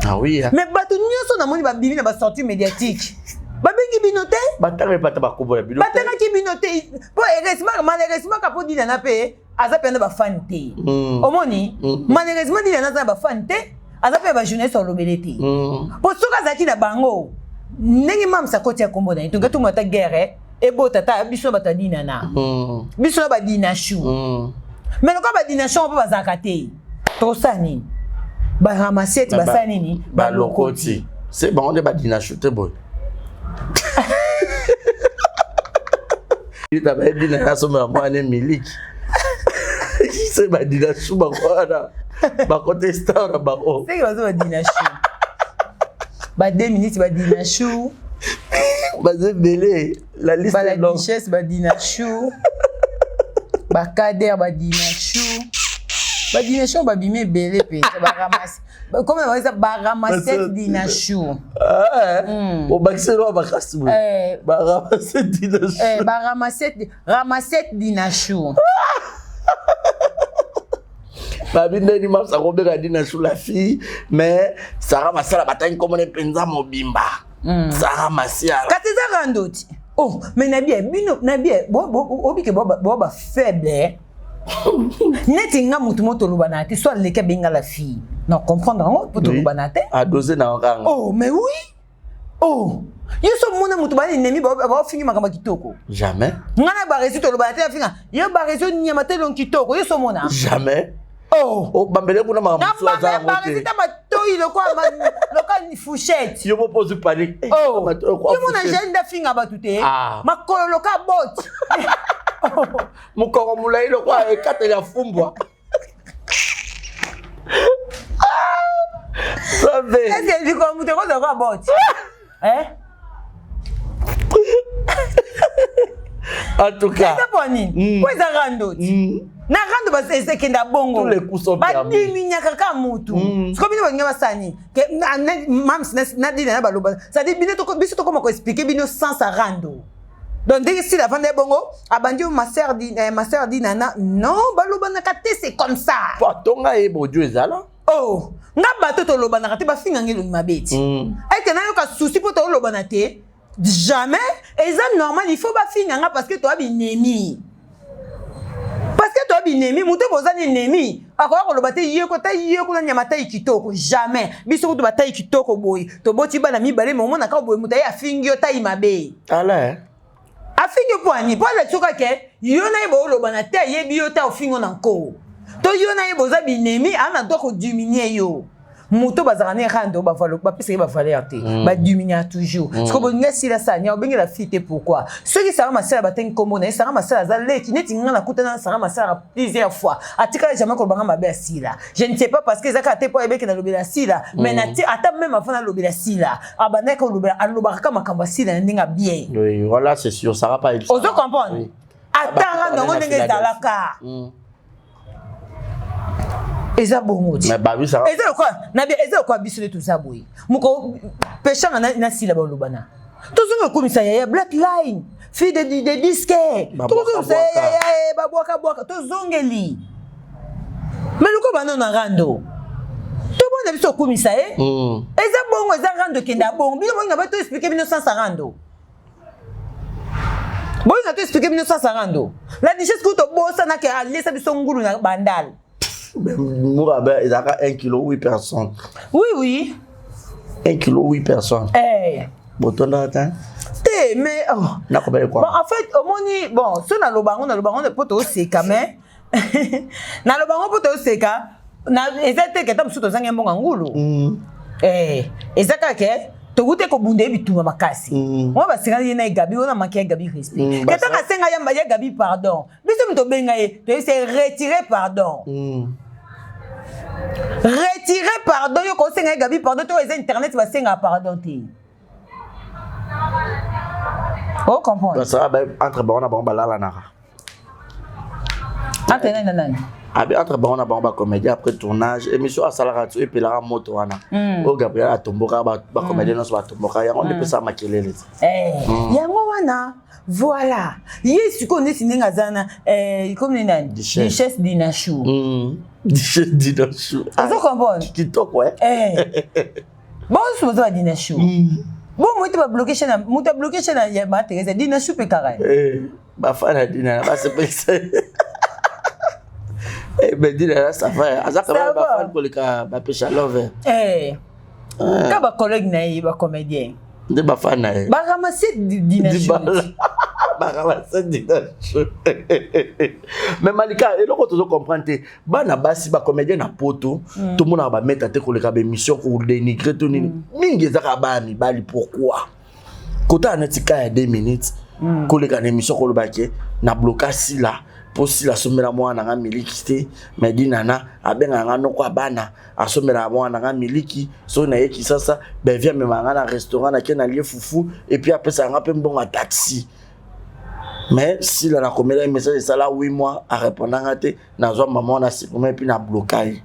Ah oui, hein. Mais bato nyonso namoni babimi na basortie médiatique, babengi bino te. Batanga epata bakombo ya bino. Batangaki bino te mpo heureusement, malheureusement, ka mpo Dinana mpe aza mpe na bafani te. Omoni, malheureusement Dinana aza na bafani te, aza mpe bajournaliste alobele te, mpo soki azalaki na bango ndenge mamisa koti ya kombo na ye, tonge tongo ata guerre ebota ta biso bato ya Dinana, biso na badinashu. Mais lokola badinashu mpo bazalaka te, tosala nini? Baramasete basala nini? Balokoti se bango nde badinashu te boye. Ita bayebi na ya somela mwana miliki se badinashu bango wana bakote star na bango. Seke bazo badinashu ba 2 minutes, badinashu. Baza ebele, la liste est longue. Baladichesse badinashu, bakader badinashu, badinashu babimi ebele mpenza, baramase comme baza baramasete dinashu. Obakisi eloko makasi boye, baramasete dinashu. Baramasete, ramasete dinashu. Babi ndeni masa kobenga Dinashu la fille, mais Sara Masala batangi komona mpenza mobimba Sara Masiala. Kasi eza rando ti. Oh, mais nabi bino, nabi obike bo bafaible neti nga motu mo tolobana te, so aleki abenga la fille na comprendre yango mpo tolobana te. Adose na kanga. Oh, mais oui, oh, yo so mona motu bani nemi baofingi makambo ya kitoko. Jamais. Nga na Baresi tolobana te, afinga yo Baresi nyama te elongi kitoko, yo so mona? Jamais. Oh, obambele kuna makambo mosusu aza yango Baresi te. Ta matoi lokola fourchette. Yo mopo ozwi panique. Oh, yo mona jeune nde afinga bato te. Makolo loka bote. Mokongo molai lokola ekateli ya fumbwa. Nzambe. Est-ce likolo moto ekozala lokola bote? Eh? En tout cas. Eza mpo nini? Po eza rando ti. Na rando ekenda bongo. Tous les coups sont permis. Badiminyaka kaka mutu. Siko bino balingi basala nini? Mams na Dina na baloba. C'est-à-dire bino biso tokoma koexpliquer bino sens ya rando. Donc ndenge sila avanda ye bongo, abandi ma sœur di, ma sœur di nana, non, balobanaka te, c'est comme ça. Po atonga ye bodio ezala. Oh, nga bato tolobanaka te, bafinganga elongi mabe ti. Eke nayoka souci mpo tolobana te? Jamais, eza normal, il faut bafinga nga parce que toya binemi. Parce que toya binemi, moto boza ni ennemi akoya koloba te ye ko ta ye kuna nyama tai kitoko, jamais. Biso kutu batai kitoko boye, toboti bana mibale, me omonaka boye moto aye afingi yo tai mabe. Ala, eh? Afingi yo mpo ani? Mpo alakisi yo kaka yo na ye boolobana te, ayebi yo te, ofingi yo na nko to yo na ye boza binemi, aa na droit kodiminuer yo. Moto bazalaka na erando bapesaki bavaleur te, badiminuaka toujours. Siko bolingi asila sani obengela fille te, pourquoi? Soki Sara Masala batangi nkombo na ye, Sara Masala aza leki neti nga, nakutana na Sara Masala plusieurs fois, atikala jamais kolobanga mabe asila. Je ne sais pas, parce que eza kaka te mpo ayebeki nalobela asila, mais nati ata même avant nalobela asila, abandaki kolobela, alobaka kaka makambo asila na ndenge ya bien. Oui, voilà, c'est sûr, Sarah pas. Ozo comprendre? Ata rando yango ndenge ezalaka, eza bongo ti. Mais babi Sarah. Eza lokola na eza lokola biso nde toza boye, moko peshanga na sila balobana, tozonga ekomisa yaya Black Line, fille de disque, tokozongisa yaya babwakabwaka, tozongeli. Mais lokola bana na rando, tobona biso okumisa ye. Eza bongo, eza rando ekenda bongo. Bino bolinga ba to expliquer bino sens ya rando. Bolinga to expliquer bino sasa rando. La duchesse kutu tobosanaki aliesa biso ngulu na bandal. Murabe ezalaka 1 kilo 8 personnes. Oui oui. 1 kilo 8 personnes. Eh. Botondaka te? Te mais oh. Nakobele quoi? Bon en fait omoni bon so naloba yango naloba yango mpo toseka mais naloba yango mpo toseka eza te keta mosusu tozangi mbongo ya ngulu. Mm. Eh, eza kaka ke tokuti kobunda ye bitumba makasi mm. wana basengaki ye na ye gabi wana manke ya gabi respect mm, ketanga asenga yamba ye gabi pardon biso moto obenga ye toyebisa ye retire pardon mm. retire pardon yo kosenga ye gabi pardon to eza internet basengaka pardon te o comprendre entre bango na bango balalanaka entre nani na nani abi entre bango na bango bacomédien après tournage émission asalaka ti epelaka moto wana hmm. oyo gabriel atomboka bacomédien hmm. nyonso batomboka yango nde epesaka makelele ti eh, hmm. yango wana voilà ye sikoyo neti ndenge aza na eh, komi nani duchesse dinachou duchesse dinachou ozo comprendre kitoko eh bonso boza ba dinachou bon moto babloke chaîne moto abloke chaîne ya ma Teresa dinachou mpe kaka bafana dina basepelisa eh, mais dina na ça va aza quand même bafan koleka bapesha love eh. ka bacollègue na ye bacomédien nde bafan na ye baramasse dina baramasse dina mais malika eloko tozo comprendre te bana basi bacomédien na poto mm. tomonaka bameta te koleka baémission kodénigre to nini mm. mingi ezaka bana mibali pourquoi kotala neti ka ya 2 minutes mm. koleka na émission koloba ke na bloka sila mpo sila asombela mwana na nga miliki te mais dinana abengaka nga noko ya bana asombelaka mwana na nga miliki soki naye kisasa bevi amemaka nga na restaurant nake nalie fufu epuis apesaka nga mpe mbongo ya taxi mais sila nakomela ye message esala 8 mois areponda nga te nazwa mama wana supprime epuis na bloka ye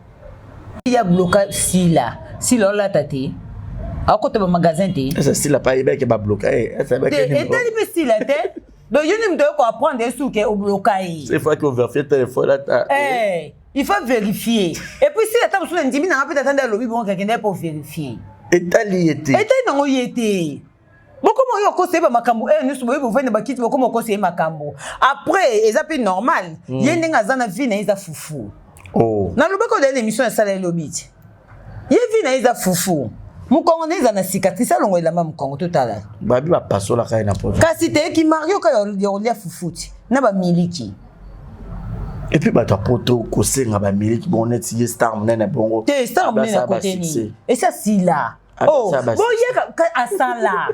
ya bloka sila sila olata te akota ba magasin te esa sila pa ayebaki babloka ye etali mpe sila te donc yo nde moto oyo koapprendre ye suke obloka ye c'est fois que téléphone ata eh, il faut vérifier et puis sila ata mosusu ndimi nanga mpe tata nde alobi bongo kakende mpo vérifier etali ye te etali nango ye te bokoma oyo okosa ye bamakambo oyo nyonso boye bovandi na bakiti bokoma okosa ye makambo après eza mpe normal mm. ye ndenge aza na vie na ye eza fufu oh. nalobaki oyo na émission asala elobi ti ye vie na ye eza fufu mokongo na ye eza na cicatrice alongo elamba mokongo totala babi bapasolaka ye na poto kasi teyeki mario kaka ya kolia fufu ti na bamiliki epuis bato ya poto kosenga bamiliki bongo neti ye star monene bongo te star monene akote nini esi asila Oh, boyeka asala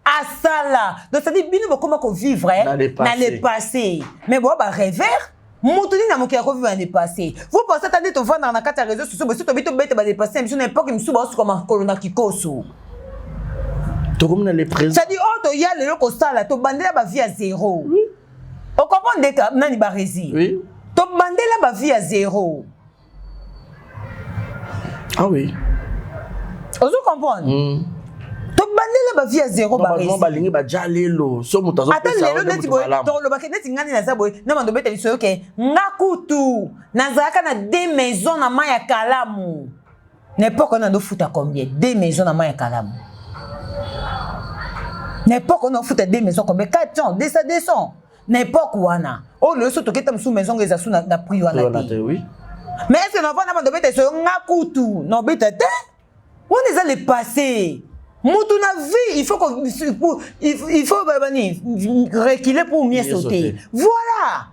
asala donc c'est-à-dire bino bokoma kovivre eh, na le passé mais boa barêver moto nini na mokili akovivre na le passé vous pensez ata nde tovandaka na kati ya réseau sociaux bosi tobi tobeta ba le passé na biso na époque mosusu baosuka makolo na kikoso tokomi na le présent c'est-à-dire oyo toya lelo kosala tobandela bavie ya zéro ocomprendre nde nani baresi oui. tobandela bavie ya zéro Ah oui. Ozo comprendre? Mm. tobandela bavie ya zero balingi baja lelo so moto ata lelo neti boye tolobaki neti ngai nde naza boye na bando obeta biso yoke nga kutu nazalaka na deux maison na mai ya kalamu na epoke wana ndofuta combien deux maison na mai ya kalamu na epoke wana ofuta deux maison combien 400 200 200 na epoque wana oyo lelo so toketa mosusu maison ngo eza su na prix wana te mais est ce que navanda bando obeta esoyo nga kutu na obeta te wana eza le passé mutu na vie il faut il faut bani reculer pour mieux sauter voilà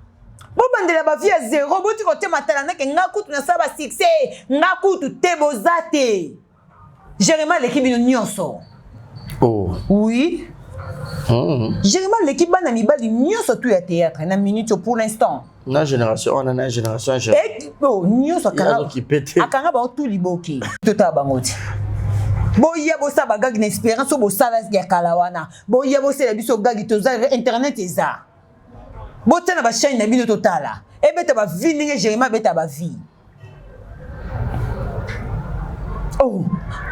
bobandela bavie ya zero boti kotema tala ndeke nga kutu nasala basuccès nga kutu te boza te Jérémy aleki bino nyonso. Oh. Oui. Mm. Jérémy aleki bana mibali nyonso tout ya théâtre na minute pour l'instant. Na génération wana na génération ya Et oh nyonso akanga akanga bango tout liboke. Tota bango ti. boya bosala bagagi na espérance oyo bosala ya kala wana boya bosala biso gagi toza internet eza botia na bachaine na bino totala ebeta bavie ndenge jérémi abeta bavie Oh,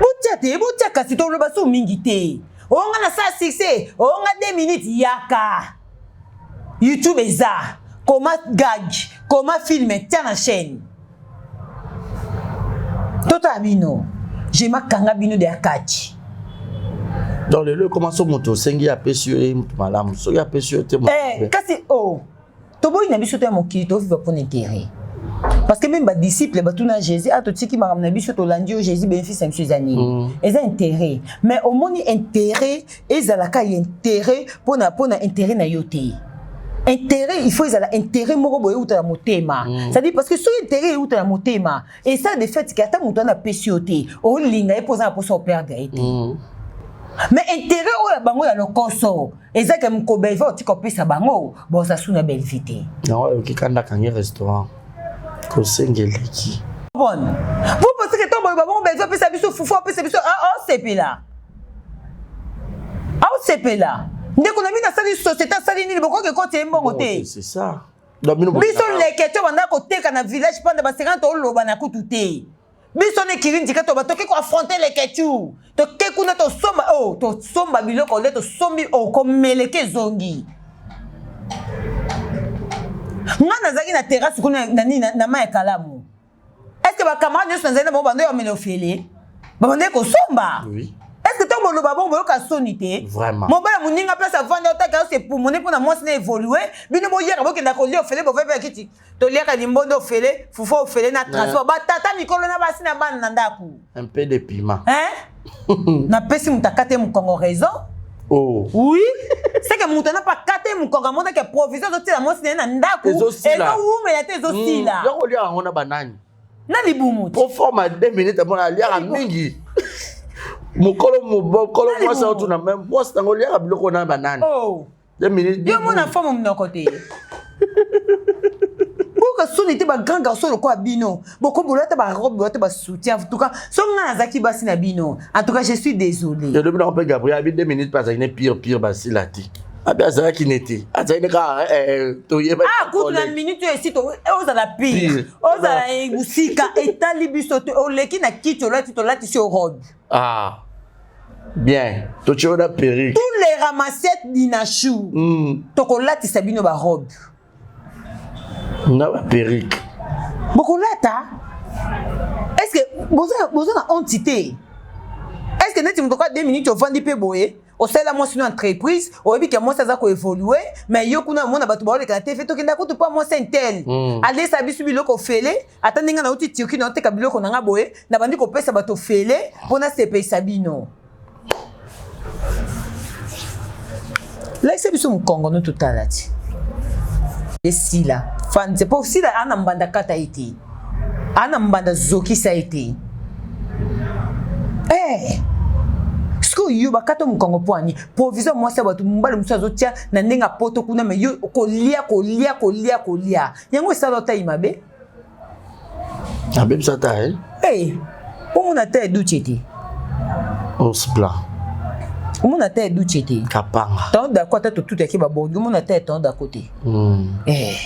botia te botia kasi toloba so mingi te onga na sala succès onga 2 minutes yaka youtube eza koma gag koma film tia na chaîne totala bino je makanga bino de ya kati. Donc lelo ekoma so moto osengi apesi yo ye moto malamu, soki apesi yo te moto Eh, mabe. kasi oh toboyi na biso to ya mokili tovivre mpona intérêt, parce que même badisciple batuna Jésus: a totiki makambo na biso, tolandi yo Jésus, bénéfice na biso eza nini? Eza intérêt. Mais omoni, intérêt ezalaka ya intérêt mpona intérêt na yo te. Intérêt, il faut ezala intérêt moko boye euta na motema, c'est-à-dire, parce que soki intérêt euta na motema, eza de fait ke ata moto wana apesi yo te, olinga ye mpo oza na mposa operdre ye te. Mais intérêt oyo ya bango ya lokoso eza ke moko Belvi otika opesa bango, boza su na Belvi te. Yango ayoki kanda, akangi restaurant, kosenga eleki. Bon, vous pensez que ntango boye bango Belvi apesa biso fufu, apesa biso, aosepela, aosepela. Ndeko na bino asali société, asali nini, bokoki ekoti ye mbongo te. C'est ça. Donc bino Biso leke to banda koteka na village panda basengana, toloba na kutu te. Biso ne kiri ndika to batoki koaffronter leketu, toke kuna tosomba, oh, tosomba biloko nde tosombi, oh, komeleke ezongi. Nga nazalaki na terrasse kuna na nini, na mai ya kalamu. Est ce que bacamarade nyonso nazali na bango bando ya omela ofele, babandaki kosomba? Oui. Est ce que ntango boloba bongo, boyoka soni te? Vraiment. Mobala moninga place avandi, otaka osepumone mpona mwasi na évolue, bino boyaka, bokenda kolia ofele, bovai mpe ya kiti, toliaka limbondo ofele, fufu ofele na transport, batata mikolo na basi na bana na ndako. Un peu de piment. Hein? Napesi moto akate mokongo raison. Oh. Oui, c'est que moto ana mpe akate mokongo, amonaki provision azotila mwasi na ye na ndako. Ezosila. Ezowumela te, ezosila. Yango oliaka yango na banani? Na libumu te. Po forme 2 minutes amona aliaka mingi. Mokolo mokolo Na mwasi libumu. otuna même mwasi nango oliaka biloko na banani. Oh. 2 minutes. Yo mona forme monoko te, boyoka soni te. Bagrand garçon lokola bino, bokobola te barobe, bola te basoutien. En tout cas, soki ngai nazalaki basi na bino, en tout cas, je suis désolé. Elobi nango mpe Gabriel abi 2 minutes mpe azalaki ne pire pire basila te. Abi azalaki ne te. Azalaki ne kaka toyeba. Ah, kutu na minute oyo esi ozala pire. Pire. Ozala mosika, etali biso te. Oleki na kiti, olati, tolatisi yo robe. Ah. Bien. Totie yo na perruque. Tous les ramassettes dinachou, tokolatisa bino barobe. Na ba perruque. Bokolata. Est ce que boza na honte te? Est ce que neti moto ka 2 minutes ovandi mpe boye, osalela mwasi no entreprise, oyebi ke mwasi aza koévolue, mais yo kuna omona bato baoleka na TV: tokenda kutu mpa mwasi intel, alesa biso biloko ofele. Ata ndenge nauti Turquie, naoteka biloko na nga boye, nabandi kopesa bato ofele mpo nasepelisa bino. Lakisa biso mokongo no, totala ti esila fanze, mpo sila ana mbanda kata ye te, ana mbanda zokisa ye te. Eh, sikoyo yo bakata mokongo mpo ani provision mwasi ya bato, mobali mosusu azotia na ndenge apoto kuna, mais yo kolia, kolia, kolia, kolia, yango esala otai mabe. Abebisa ta eh? Hey, omona te eduche te. Ours blanc. Omona te eduche te. Kapanga. Ntango dako ata totutaki babordi, omona te ntango dako te. Eh.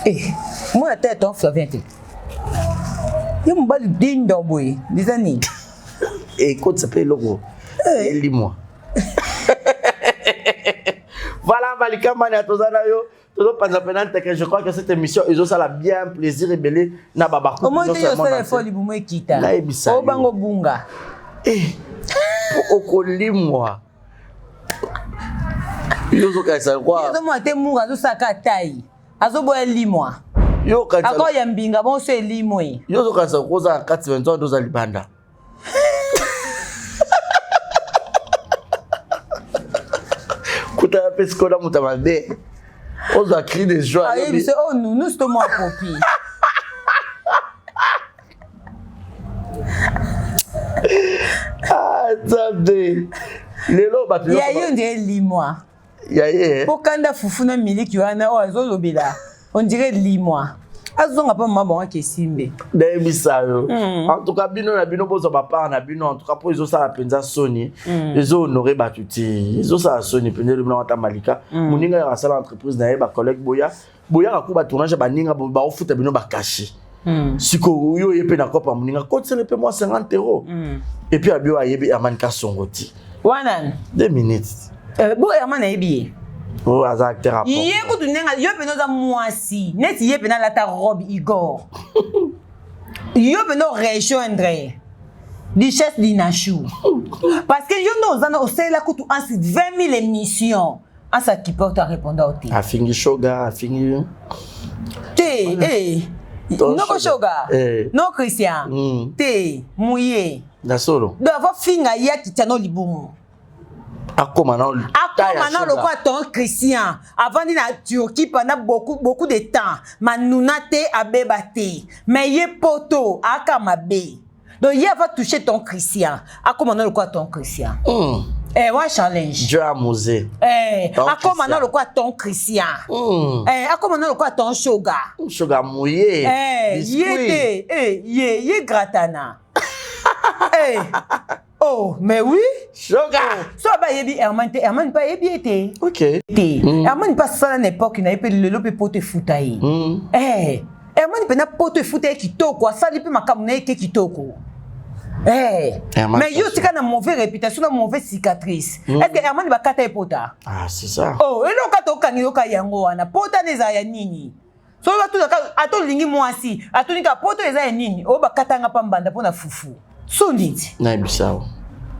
Eh, omona te ntango Flavien te. Yo mobali dindo boye eza nini? Ekotisa mpe eloko elimwa. Voilà, Malika Mania, toza na yo, tozopanza mpena nteke. Je crois que cette émission ezosala bien plaisir ebele na babaku. Omoi te, yo osala effort, libumu ekita. Nayebisa yo. Obango bunga. Po okolimwa, yo ozokanisa kwa Ozomona te, munga azosalaka tai, azoboya limwa. Yo okanisa Akoya mbinga bonso elimwe. Yo ozokanisa koza na kati, me nzoto oza libanda. Kutana mpe sikoyo na moto ya mabe, ozwa cri de joie. Ayebi so oyo nunus to mwa popi. Ah, Nzambe, lelo bato Ya yo nde elimwa. Ya ye. Mpo kanda fufu na miliki wana oyo azolobela, on dirait limwa, azonga mpa mama bango akesimbe. Nayebisa yo, en tout cas, bino na bino bozwa bapart na bino. En tout cas, mpo ezosala mpenza soni, ezohonore bato te, ezosala soni mpenza. Elobi nango ata Malika, moninga yaka asala entreprise na ye, bacollègue boya boyaka ku batournage ya baninga, baofuta bino bacachet. Sikoyo oyo ye mpe na kopa moninga, kotisele mpe mwa 50 euro, et puis abi oyo ayebi Herman Kasongo ti. Wana 2 minutes. Bo Herman ayebi ye. Oyo aza acteur à Ye kutu ndenge yo mpena oza mwasi neti ye mpena alata robe Igor, yo mpena orejoindre. Duchesse Dinachou. Parce que yo nde oza na osalela kutu ansi 20 000 émissions. Ansi akipe oto arépondre te. Afingi shoga, afingi. Te, eh. Noko shoga. Eh. No Christian. Te, mouye. Na solo. Donc avant finga ya kitano libumu. Akoma na akoma na lokola ton Christian avandi na Turquie pendant beaucoup beaucoup de temps manuna te abeba te mais ye poto aka mabe donc ye va toucher ton Christian akoma na lokola ton Christian. Eh, wa challenge. Dieu a mosé. Eh, akoma na lokola ton Christian. Eh, akoma na lokola ton Shoga. Shoga mouillé. Eh, ye te, eh, ye ye gratana. Eh. Oh, mais oui. Shoga. Oh. So ba yebi Herman te, Herman pa yebi ete. OK. Te. Herman pa sala na époque na ye pe lelo pe poto efuta ye. Eh, Herman pe na poto efuta ye kitoko, asali pe makambo na ye ke kitoko. Eh. Herman Mais yo tika na mauvaise réputation, na mauvaise cicatrice. Est-ce que Herman bakata ye pota? Ah, c'est ça. Oh, eloko ata okangi yoka yango wana. Pota neza ya nini? So batuna ka ata olingi mwasi, atuni ka poto eza ya nini? Oyo bakatanga pa mbanda mpona fufu. So nini? Nayebisa yo.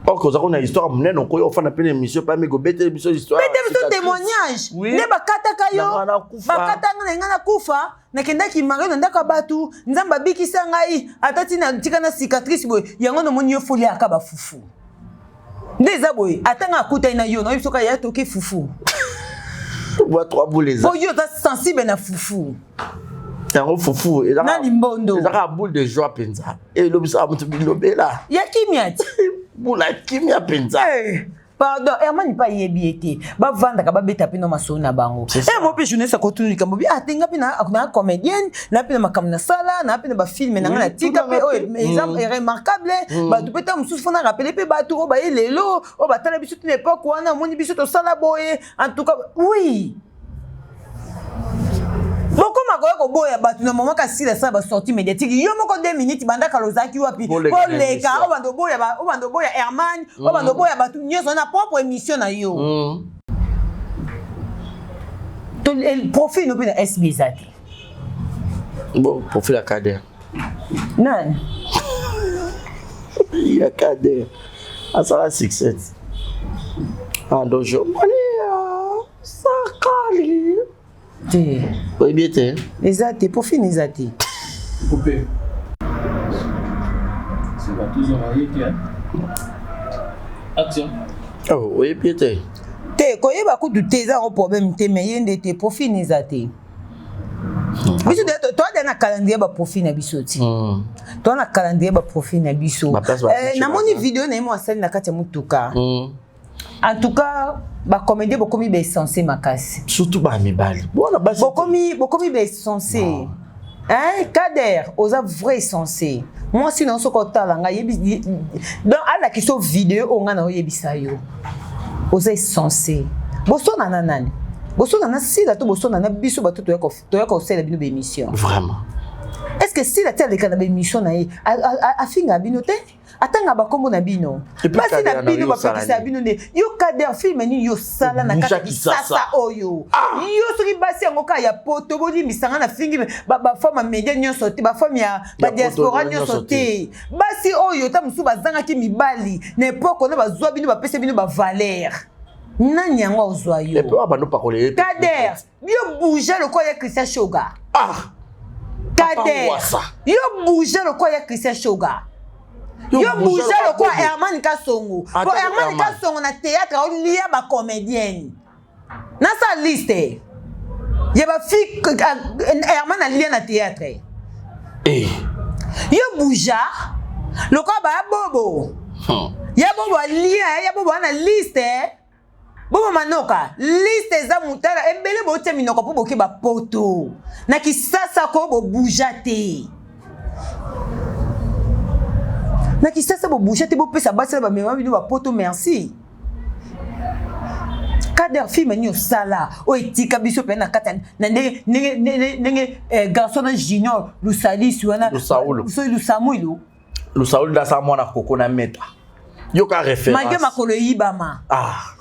Or que oza na histoire monene okoya ofanda mpe na émission pa mi kobetela biso histoire. Bete biso témoignage. Oui. Nde bakataka yo. Na nga nakufa. Bakatanga na nga nakufa. Nakendaki mario na ndako ya bato, Nzambe abikisa ngai, ata tina tika na cicatrice boye, yango nomoni yo foli aka ba fufu. Nde eza boye, ata nga akutani na yo, nayebi soki aya toke fufu. Bois trois boules eza. Po yo oza sensible na fufu. Yango fufu ezaka Na limbondo. Ezaka boule de joie mpenza. Elobisaka moto bilobela. Ya kimia ti. Boule ya kimia mpenza. Eh. Pardon, Herman pa yebi ete bavandaka babeta mpe no masolo na bango. C'est ça. Eh moi mpe journaliste akotuna likambo bi ah te nga mpe na na comédienne, na mpe na makambo na sala, na mpe na ba film na nga na tika mpe oyo eza remarquable, bato mpe ntango mosusu fona rappeler mpe bato oyo baye lelo, oyo batala biso tina époque wana, omoni biso tosala boye, en tout cas oui. Bokoma koya koboya bato na moment kasila sala ba sortie médiatique yo moko 2 minutes banda kala ozalaki wapi Boleka na boleka émission. obanda oboya ba- obanda oboya Herman obanda oboya bato nyonso na propre émission na yo. To profil no mpe na SB eza te. Bon, profil ya Kader. Nani? Ya Kader. Asala succès. Ah, donc je sakali. Te. Oyebi ete? Eza te, profil eza te. Coupé. C'est pas toujours un hit, hein. Action. Oh, oyebi ete? Te, koyeba kutu te eza yango problème te, mais ye nde te, profil eza te. Biso de toa na calendrier ba profil na biso ti. Toa na calendrier ba profil na biso. Ba place ba Eh, affiche namoni baza. vidéo na ye mo asali na kati ya motuka. En tout cas, ba comédien bokomi ba essentiel makasi. Surtout ba mibali. Bona basi. Bokomi bokomi ba essentiel. Hein, Kader, oza vrai essentiel. Moi si non soko tala nga yebi donc ala kiso vidéo onga na oyebisa yo. Oza essentiel. Bosona na nani? Bosona na sila to bosona na biso bato toya ko toya ko sela bino ba émission. Vraiment. Est-ce que sila tia leka na ba émission na ye afinga bino te? Atanga bakombo na bino. Et puis Basi na Kader na bino yo bapekisa osala bino nde. Yo Kader film nini yo sala na Boucha kati Kisasa. Kisasa oyo. Yo soki basi yango ka ya poto bolimbisanga na fingi ba ba femme ya media nyonso te, ba femme ya ba Ya poto diaspora nyonso nyonso te. te. Basi oyo ta mosusu bazangaki mibali na époque wana bazwa bino bapesa bino ba valeur. Nani yango ozwa yo? Et puis bando pakola ye. Kader, yo bouger lokola ya Christian Shoga. Ah. Kader, Wassa. yo bouger lokola ya Christian Shoga. Yo bouger lokola Herman Kasongo. Ata Po ko Herman Herman. Kasongo na théâtre olia ba comédienne. Na sa liste. Ya ba fille Herman alia na théâtre. Eh. Yo bouger lokola ba bobo. Ya bobo alia, ya bobo ana liste. Bobo manoka, liste eza mutala ebele botia minoko po boke ba poto. Na kisasa ko bo bouger te. Na kisasa bo bouger te bo pesa basi na ba mema bino ba poto merci. Kader film ni osala o etika biso pe na kata na ndenge ndenge ndenge ndenge garçon na junior Lusalisi wana Lusaulu. So Lusamuilu. Lusaulu ndasa mwana koko na meta. Yoka référence. Malgré makolo eyibama. Ah.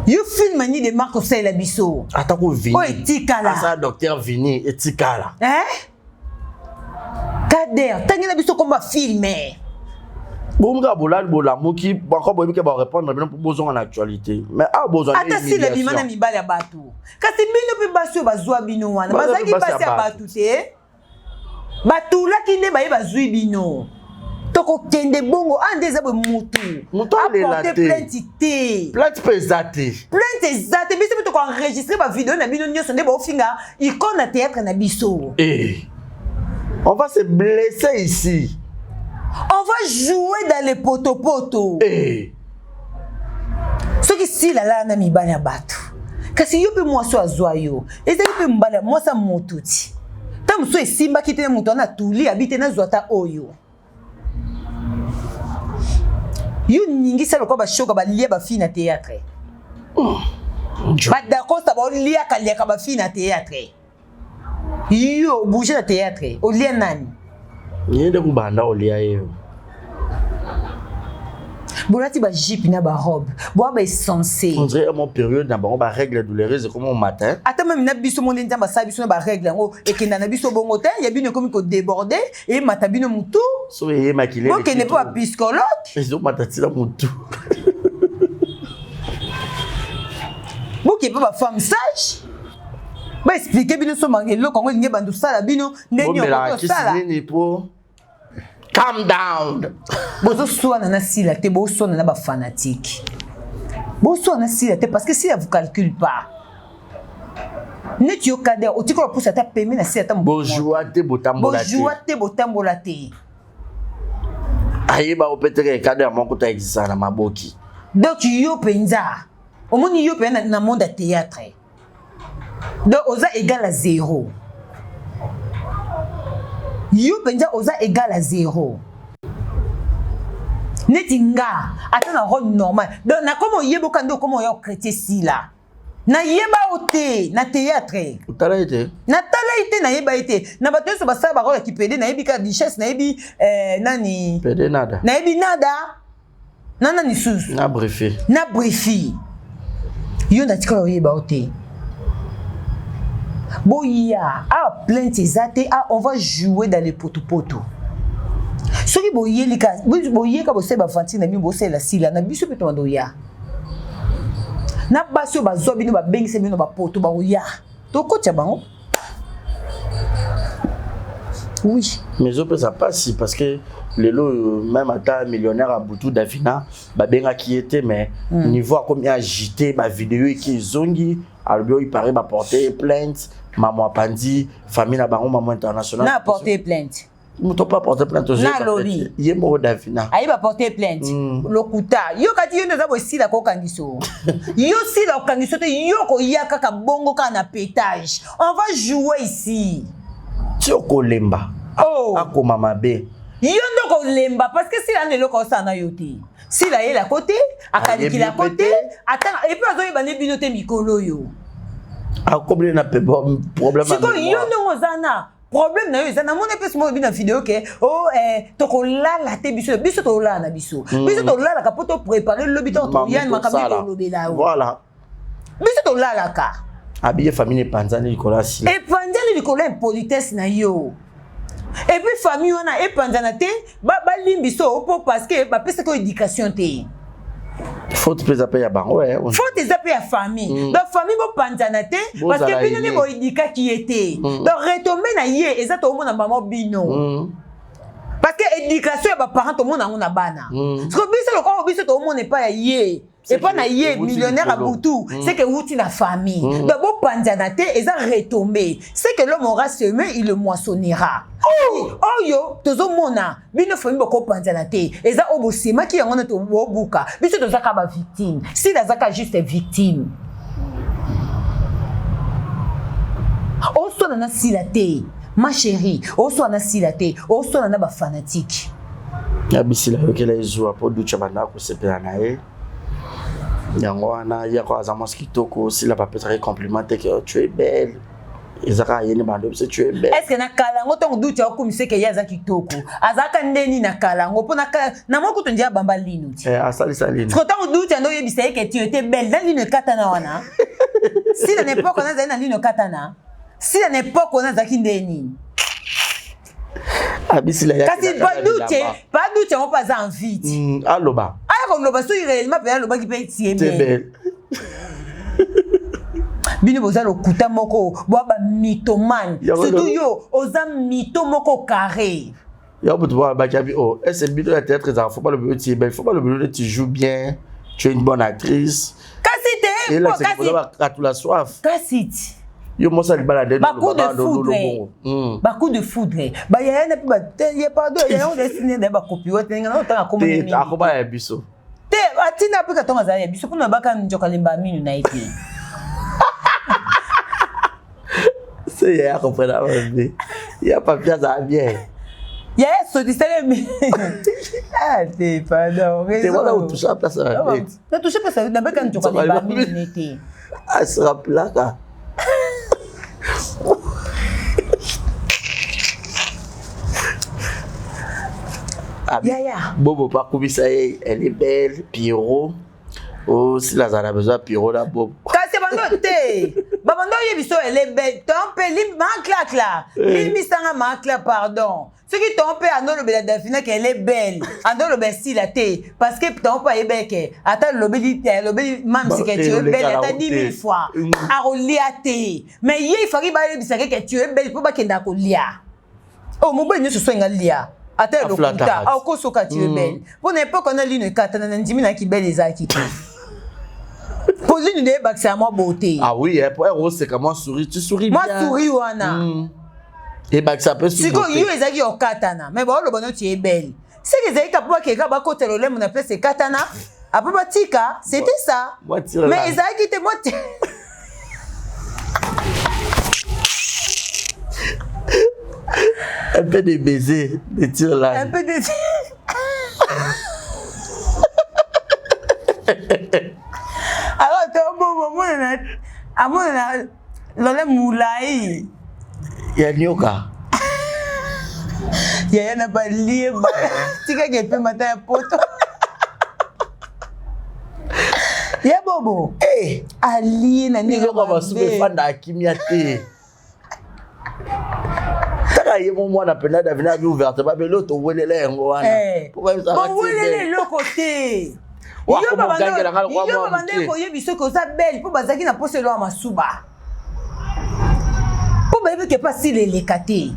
Yo film ni de Marco Sela biso. Ata ko Vini. O etikala. Asa docteur Vini etikala. Hein? Kader, tangela biso komba filme. Bonga bolali bolamuki banko boyebi ke ba répondre bino mpo bozonga na actualité. Mais ah bozwa ata sila bima na mibali ya bato. Kasi bino mpe basi oyo bazwa bino wana bazalaki basi ya bato te. Batulaki nde baye bazwi bino. Tokokende bongo ah nde eza boye mutu. Mutu alela te. Plainte te. Plainte mpe eza te. Plainte eza te biso mpe toko enregistrer ba video na bino nyonso nde bofinga icône na théâtre na biso. Eh. On va se blesser ici. On va jouer dans les potopoto. Eh. Soki sila lala na mibali ya bato. Kasi yo mpe mwasi oyo azwa yo. Ezali mpe mobali ya mwasi ya moto ti. Ntango mosusu esimbaki te na moto wana atuli abi te nazwa ata oyo. Yo ningisa lokola bashoka balia ba fille na théâtre. Ba Dacosta baoliaka liaka ba fille na théâtre. Yo bouger na théâtre, olia nani? Ye nde kobanda olia ye. Bolati ba jupe na ba robe, boa ba essence. On dirait mon période na bango ba règle douloureuse comme au matin. Ata même na biso monde nzamba sa biso na ba règle yango ekenda na biso bongo te, ya bino ekomi ko déborder et mata bino mutu. So ye makile. Bokende po ba psychologue. Ezo mata tina mutu. Bokende po ba femme sage. Ba expliquer bino so eloko yango elingi ebanda osala bino ndenge Bomelaka kisi osala. nini po calm down. Bozoswana na sila te, bozoswana na ba fanatique. Bozoswana na sila te parce que sila vous calcule pas. Neti yo Kader otikola pusa ata pembe na sila ata Bozwa te botambola te. Bozwa te botambola te. Ayeba opetere Kader moko ta exista na maboki. Donc yo penza omoni yo penza na monde ya théâtre. Donc oza égal à zéro. Yo penza oza égal à zéro. Neti nga ata na rôle normal. Donc na komo yeboka ndo komo yo chrétien sila. Na yeba ote na théâtre. Otala ete? Na tala ete na yeba ete. Na bato nyonso basala ba rôle ya kipede na yebi ka duchesse na yebi nani? Pede nada. Na yebi nada. Na nani susu? Na brifi. Na brifi. Yo na tikala oyeba ote. Boya, ah plainte ezate, ah on va jouer dans les potopoto. Soki boyelika, boyeka bosala ba vantine na bino bosala sila na biso pe to ya. Na basi oyo bazwa bino babengisa bino ba poto ba oya. Tokotia bango. Oui. Mais zo pesa pasi parce que lelo même ata millionnaire Abutu Davina babengaki ye te mais niveau akomi agité ba vidéo eki ezongi alobi oyo il paraît ba porter plainte maman apandi famille na bango maman international Na porter plainte. Moto pa porter plainte aux Na lobi. Ye moko Davina. Ayi ba porter plainte. Lokuta. Yo kati yo ndoza bosila ko kangiso. Yo sila ko kangiso te yo ko ya kaka bongo ka na pétage. On va jouer ici. Ti okolemba. Oh. Akoma mabe. Yo ndo kolemba parce que sila nde eloko osala na yo te. Sila ye la côté, akalikila Ayebi côté, pe te. ata et puis azoyeba ne bino te mikolo yo. Akomi na pe problème. Sikoyo yo ndongo oza na problème na yo eza na mona pesi moko bino vidéo ke oh tokolala te biso biso tolala na biso. Biso tolalaka po to préparer lobi to Mami toyani makambo tosala. tolobela yo. Voilà. Biso tolalaka. Habillé famille epanzani likolo ya sila. Epanzani likolo ya impolitesse na yo. Et puis famille wana epanzana te ba balimbiso po parce que ba pesa ko éducation te. Faute pesa pe ya bango eh. Faute eza pe ya famille. Donc famille bo panzana te parce que Bozala bino ne aîné. bo éduquer qui était. Donc retomber na ye eza to mona maman bino. Parce que éducation ya ba parents to mona ngo na bana. Parce que biso lokoko biso to mona pa ya ye. C'est Et pas que na ye ewuti millionnaire à likolo. Boutou, c'est que wuti na famille. Donc bo panzana te eza retomber. C'est que l'homme aura semé, il le moissonnera. Oh, oh yo, tozo mona, bino famille boko panzana te. Eza obo sema ki yango na to bobuka. Biso tozaka ba victime. Si nazaka juste victime. Osona na sila te, ma chérie, osona na sila te, osona na ba fanatique. Ya bisila yokela ezwa po ducha banda kosepela na ye. Yango wana ye ako aza mwasi kitoko, sila bapesaka ye compliment te ke tu es belle. Ezaka ye ne bando biso tu es belle. Est-ce que na kala ngo tongo ducha okumisa ke ye aza kitoko? Azaka ndeni na kala ngo po na kala, na moko to ndia bamba lino ti. Asalisa lino. Parce que tongo ducha ndo yebisa ye ke tu étais belle, na lino ekatana wana. Si na époque na zali na lino katana. Si na époque na zaki ndeni. Abisila ya Kasi paduche, paduche yango mpe aza envie ti. Aloba. Aya koloba soki réellement mpe alobaki mpe tiebel. Bino boza lokuta moko, boa ba mythomane. Surtout yo, oza mytho moko carré. Ya moto moko alobaki abi oh, est-ce bino ya théâtre ezalaka faut pas loba yo tie belle, faut pas loba yo tu joues bien, tu es une bonne actrice. Kasi te, elakisaka boza bakatula soif. Kasi ti. Yo mwasi ya libala nde ba coup de foudre. Ba coup de foudre. Ba yaya na pe ba ye pardon yaya on esine na ba copie wa tenga na otanga komona mingi. Te akoba ya biso. Te atina pe katonga azala ya biso kuna baka njoka lemba minu na ye te. Se yaya comprendre mabe. Ya papi azala bien. Yaya sotisaka mi. Ah te pardon. Te wana otoucha place ya mabe. Na touche place na baka njoka lemba minu na ye te. Asraplaka. Yaya. Bobo bakumisa ye, elle est belle, Pierrot. Oh, sila azala na besoin ya Pierrot na Bobo. Kasi bando te. Babando oyebi so elle est belle. Ton pe lim maklakla. Limbisanga makla pardon. Soki ton pe andolobela Davina qu'elle est belle, andolobela Sila te parce que ton pe ayebaki ke ata lobeli lobeli mamsi que tu es belle ata 10 000 fois akolia te. Mais ye il fallait bayebisa ke tu es belle po bakenda kolia. Oh mobali nyonso so enga lia ata ya lokuta akosoka tu es belle. Mpo na epoque wana lino ekatana na ndimi na kibele ezalaki te. Po lino nde ebakisaka mwa beauté. Ah oui, eh, po oseka mwa sourire, tu souris bien. Mwa sourire wana. Ebakisa mpe sikoyo yo ezalaki okatana mais baoloba no tu es belle. Seke ezalaki ka po bakeka bakota lolemo na place ekatana après batika, c'était ça. Mais ezalaki te mwa Un peu de baiser, de tire là. Un peu de Alors, to bon, amonana lole molai ya nioka. Yaya na balieba tikaki epema ta ya poto ya bobo. Hey. Alie na ndenge biloko basuku efandaka kimia te. Kaka ye mo mwana mpena Davina abi ouvertement belo towelela yango wana. Bowelela eloko te. Yo babandeki koyebi soki oza belle mpo bazalaki na poso eloko ya masuba mpo bayebi ke mpe eleka te.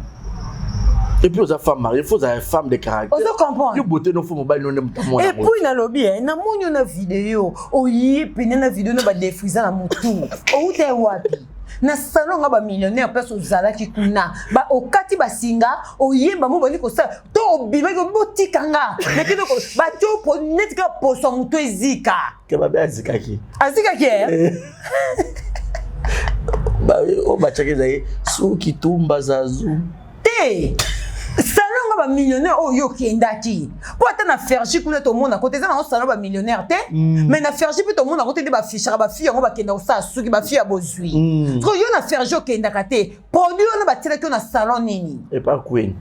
Et puis oza femme mariée, faut ozala femme de caractère. Ozo comprendre. Yo beauté no faut mobali no nde moto amona. Et puis nalobi eh, namoni yo na video oye pene na video no badefrisa na motu outa wapi? Na salon nga ba millionnaire place ozalaki kuna ba okati basinga oyemba mo bandi kosala to obimaki botika nga nakende batio po neti kaka poso ya motu ezika. Ke babe azikaki. Azikaki eh? Oyo batiaki ezali suki tumba zazu. Te salon nga ba millionnaire oyo yo okendaki mpo ata na Fergi kuna tomona kote eza nango salon ba millionnaire te. Mais na Fergi mpe tomona kote nde bafishaka bafille yango bakenda kosala suki bafille ya bozwi. Sikoyo yo na Fergi okendaka te, produit wana batielaki yo na salon nini? Epa Queen.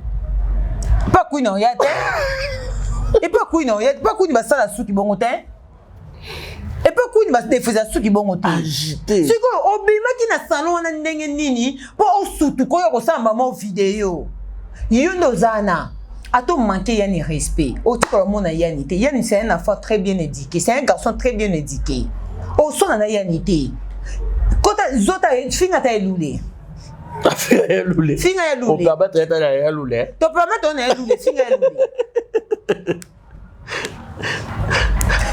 Epa Queen oya te. Epa Queen oya, epa Queen basala suki bongo te. Epa Queen badefuza suki bongo te. Agité. Sikoyo obimaki na salon wana ndenge nini mpo osutuka oyo kosala mama video? Yo nde oza na ato manquer Yani respect. Otikala omona Yani te. Yani c'est un enfant très bien éduqué, c'est un garçon très bien éduqué. Osona na Yani te. Kota zota finga ta elule. Finga ya lule. Finga ya lule. On permettre ya lule. To permettre na ya lule, finga ya lule.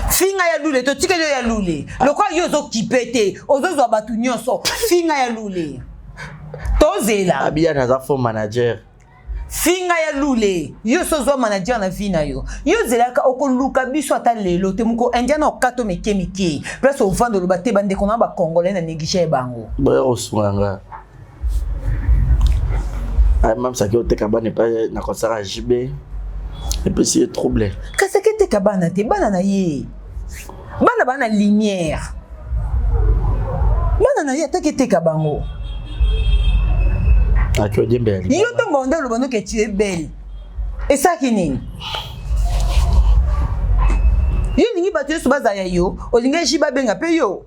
Finga ya lule, totikeli yo ya lule. Lokola yo ozokipe te, ozozwa bato nyonso, finga ya lule. Tozela. Abia naza faux manager. Finga ya lule, yo so ozwa manager na vie na yo. Yo ozelaka okoluka biso ata lelo te moko indiana okato mike mike. Place ovanda oloba te bandeko na ba congolais na négliger bango. Boya kosunga nga. Ay mamsaki oteka bana epai na concert ya JB. Epesi ye trouble. Kasi aketeka bana te, bana na ye. Bana bana lumière. Bana na ye ataki eteka bango. Aki odiembe ya Yo ntango banda oloba noke tu es belle. Esaki nini? Yo olingi bato nyonso bazala ya yo, olingi JB abenga mpe yo.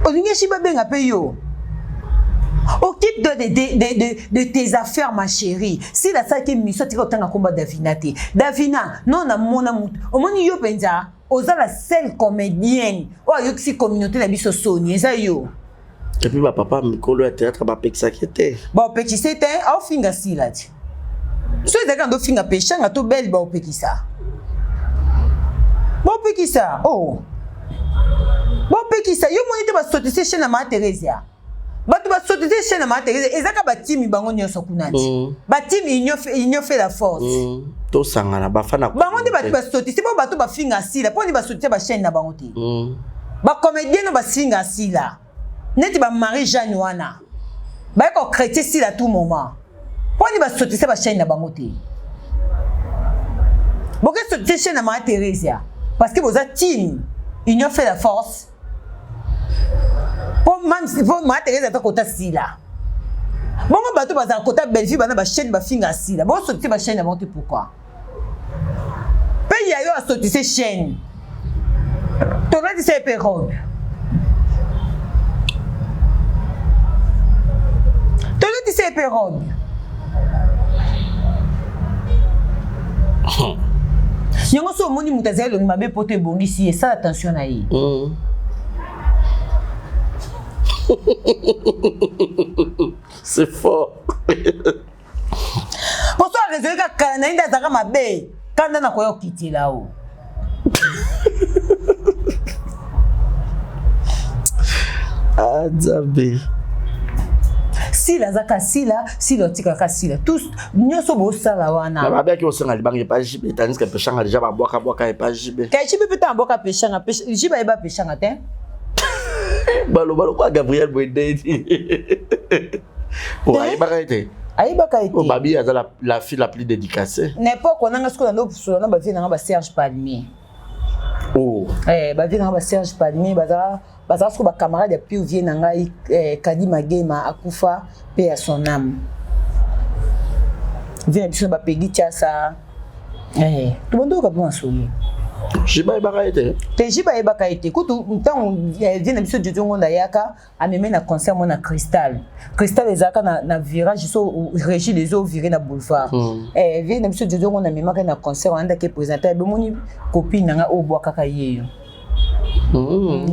Olingi JB abenga mpe yo. Okimi Occupe-toi de, de, de, de, de tes affaires, ma chérie. Si la salle qui est mission, tu vas combat Davina. Te. Davina, non, na mona mutu. Omoni yo penza, oza la seule comédienne. Oh, ayokisi communauté na biso soni, eza yo. Et puis ba papa mikolo ya théâtre bapekisaki te. Baopekisa te, aofinga sila ti. So ezalaki ando finga peshanga to belle baopekisa. Baopekisa, oh. Baopekisa, yo moni te basotise chaîne na Ma Theresia. Bato basotise chaîne na Ma Theresia, ezaka batimi bango nyonso kuna ti. Batimi union fait la force. Tosangana bafana. Bango nde bato basotise, bo bato bafinga sila, mpo nde basotise ba chaîne na bango te. Ba comédien no bafinga sila. Neti ba Marie Jeanne wana. Baye ko chrétien sila à tout moment. Mpo nde basotise ba chaîne na bango te. Boke sotise chaîne na Ma Theresia parce que boza team union fait la force. Po Ma Theresia ata kota sila. Bongo bato bazala kota Bellevue bana ba chaîne bafinga sila. Bo sotise ba chaîne na bango te pourquoi? Pe yayo asotise chaîne. Tolatisa ye pe robe. Tolatisa ye pe robe. Yango so omoni moto azali elongi mabe poto ebongisi ye, sala attention na ye. C'est fort. Poso arezoli kaka kala na ye nde azalaka mabe, kanda na koya okitela o. Ah, Nzambe. Sila azaka sila, sila otikaka sila. Tous nyonso bosala wana. Na babaki osenga libanga epa JB tandis que peshanga déjà babwaka bwaka epa JB. Ka JB pe ta bwaka peshanga, JB ayeba peshanga te. Baloba lokola Gabriel Bwendeni. Oh, ayebaka ye te. Ayebaka ye te. Oh, babi aza la, la fille la plus dédicacée. Na époque wana nga sikoyo nando solo na ba vie na nga ba Serge Palmier. Oh. Eh, ba vie na nga ba Serge Palmier baza baza sikoyo ba camarade ya pure vie na ngai eh, Kadi Magema akufa pe ya son âme. Vie na biso na ba Peggy Tiasa. Eh, tobandi oyoka mpe masolo. Jiba ayebaka ye te. Te Jiba ayebaka ye te. Kutu ntango eh, vie na biso Jojo Ngonda ayaka ameme na concert mona Cristal. Cristal ezalaka na, na virage so régie des eaux viré na boulevard. Eh vie na biso Jojo Ngonda amemaka na concert wana ndake présenter bomoni copine na nga oyo bwakaka ye yo.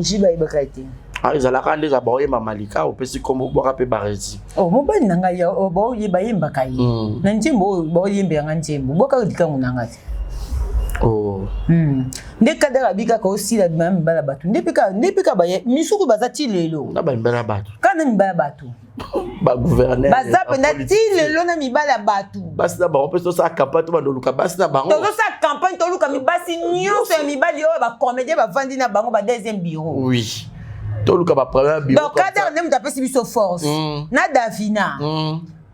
Jiba ayebaka ye te. Ah, ezalaka nde eza baoyemba malika opesi kombo bwaka mpe barezi. Oh, mobali na ngai oh, baoyeba yembaka ye. Na nzembo oyo baoyembela nga nzembo bwaka likango na nga te. Oh. Nde kadara abikaka osila bima mibala bato nde mpe ka baye misuku baza ti lelo na bamibala bato kana mibala bato ba gouverneur baza mpenza ti lelo na mibala ya bato basi na bango mpe tosala campagne to bandoluka basi na bango tozosala campagne toluka mibasi nyonso ya mibali oyo bacomédien bavandi na bango ba deuxième bureau oui toluka ba premier bureau donc kadara nde moto apesi biso force na Davina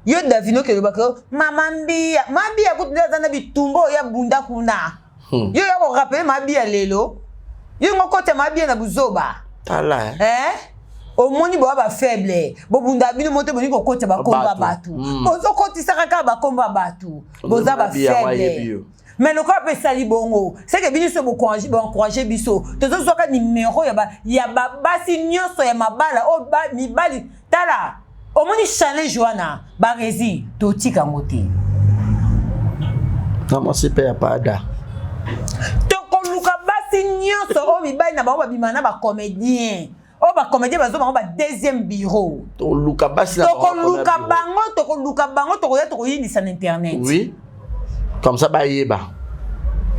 yo Davina okelobaka mama mbia mabia kutu nde aza na bitumba oyo ya bunda kuna yo ya korapele mabia lelo yo ngo kota mabia na buzoba tala eh omoni boya ba faible bobunda bino moto bolingi kokota bakombo ya bato bozokotisaka kaka bakombo ya bato boza ba faible mais lokola mpe esali bongo seke bino so boencourage biso tozozwaka nimero ya babasi nyonso ya mabala oyo mibali tala omoni challenge wana barezi totika yango te na mwasi mpe ya pada tokoluka basi nyonso oyo mibali na bango babima na bacomédien oyo bacomédien bazo bango ba deuxième bureau toluka basi na tokoluka bango tokoluka bango tokoya tokoyindisa na internet oui comme ça bayeba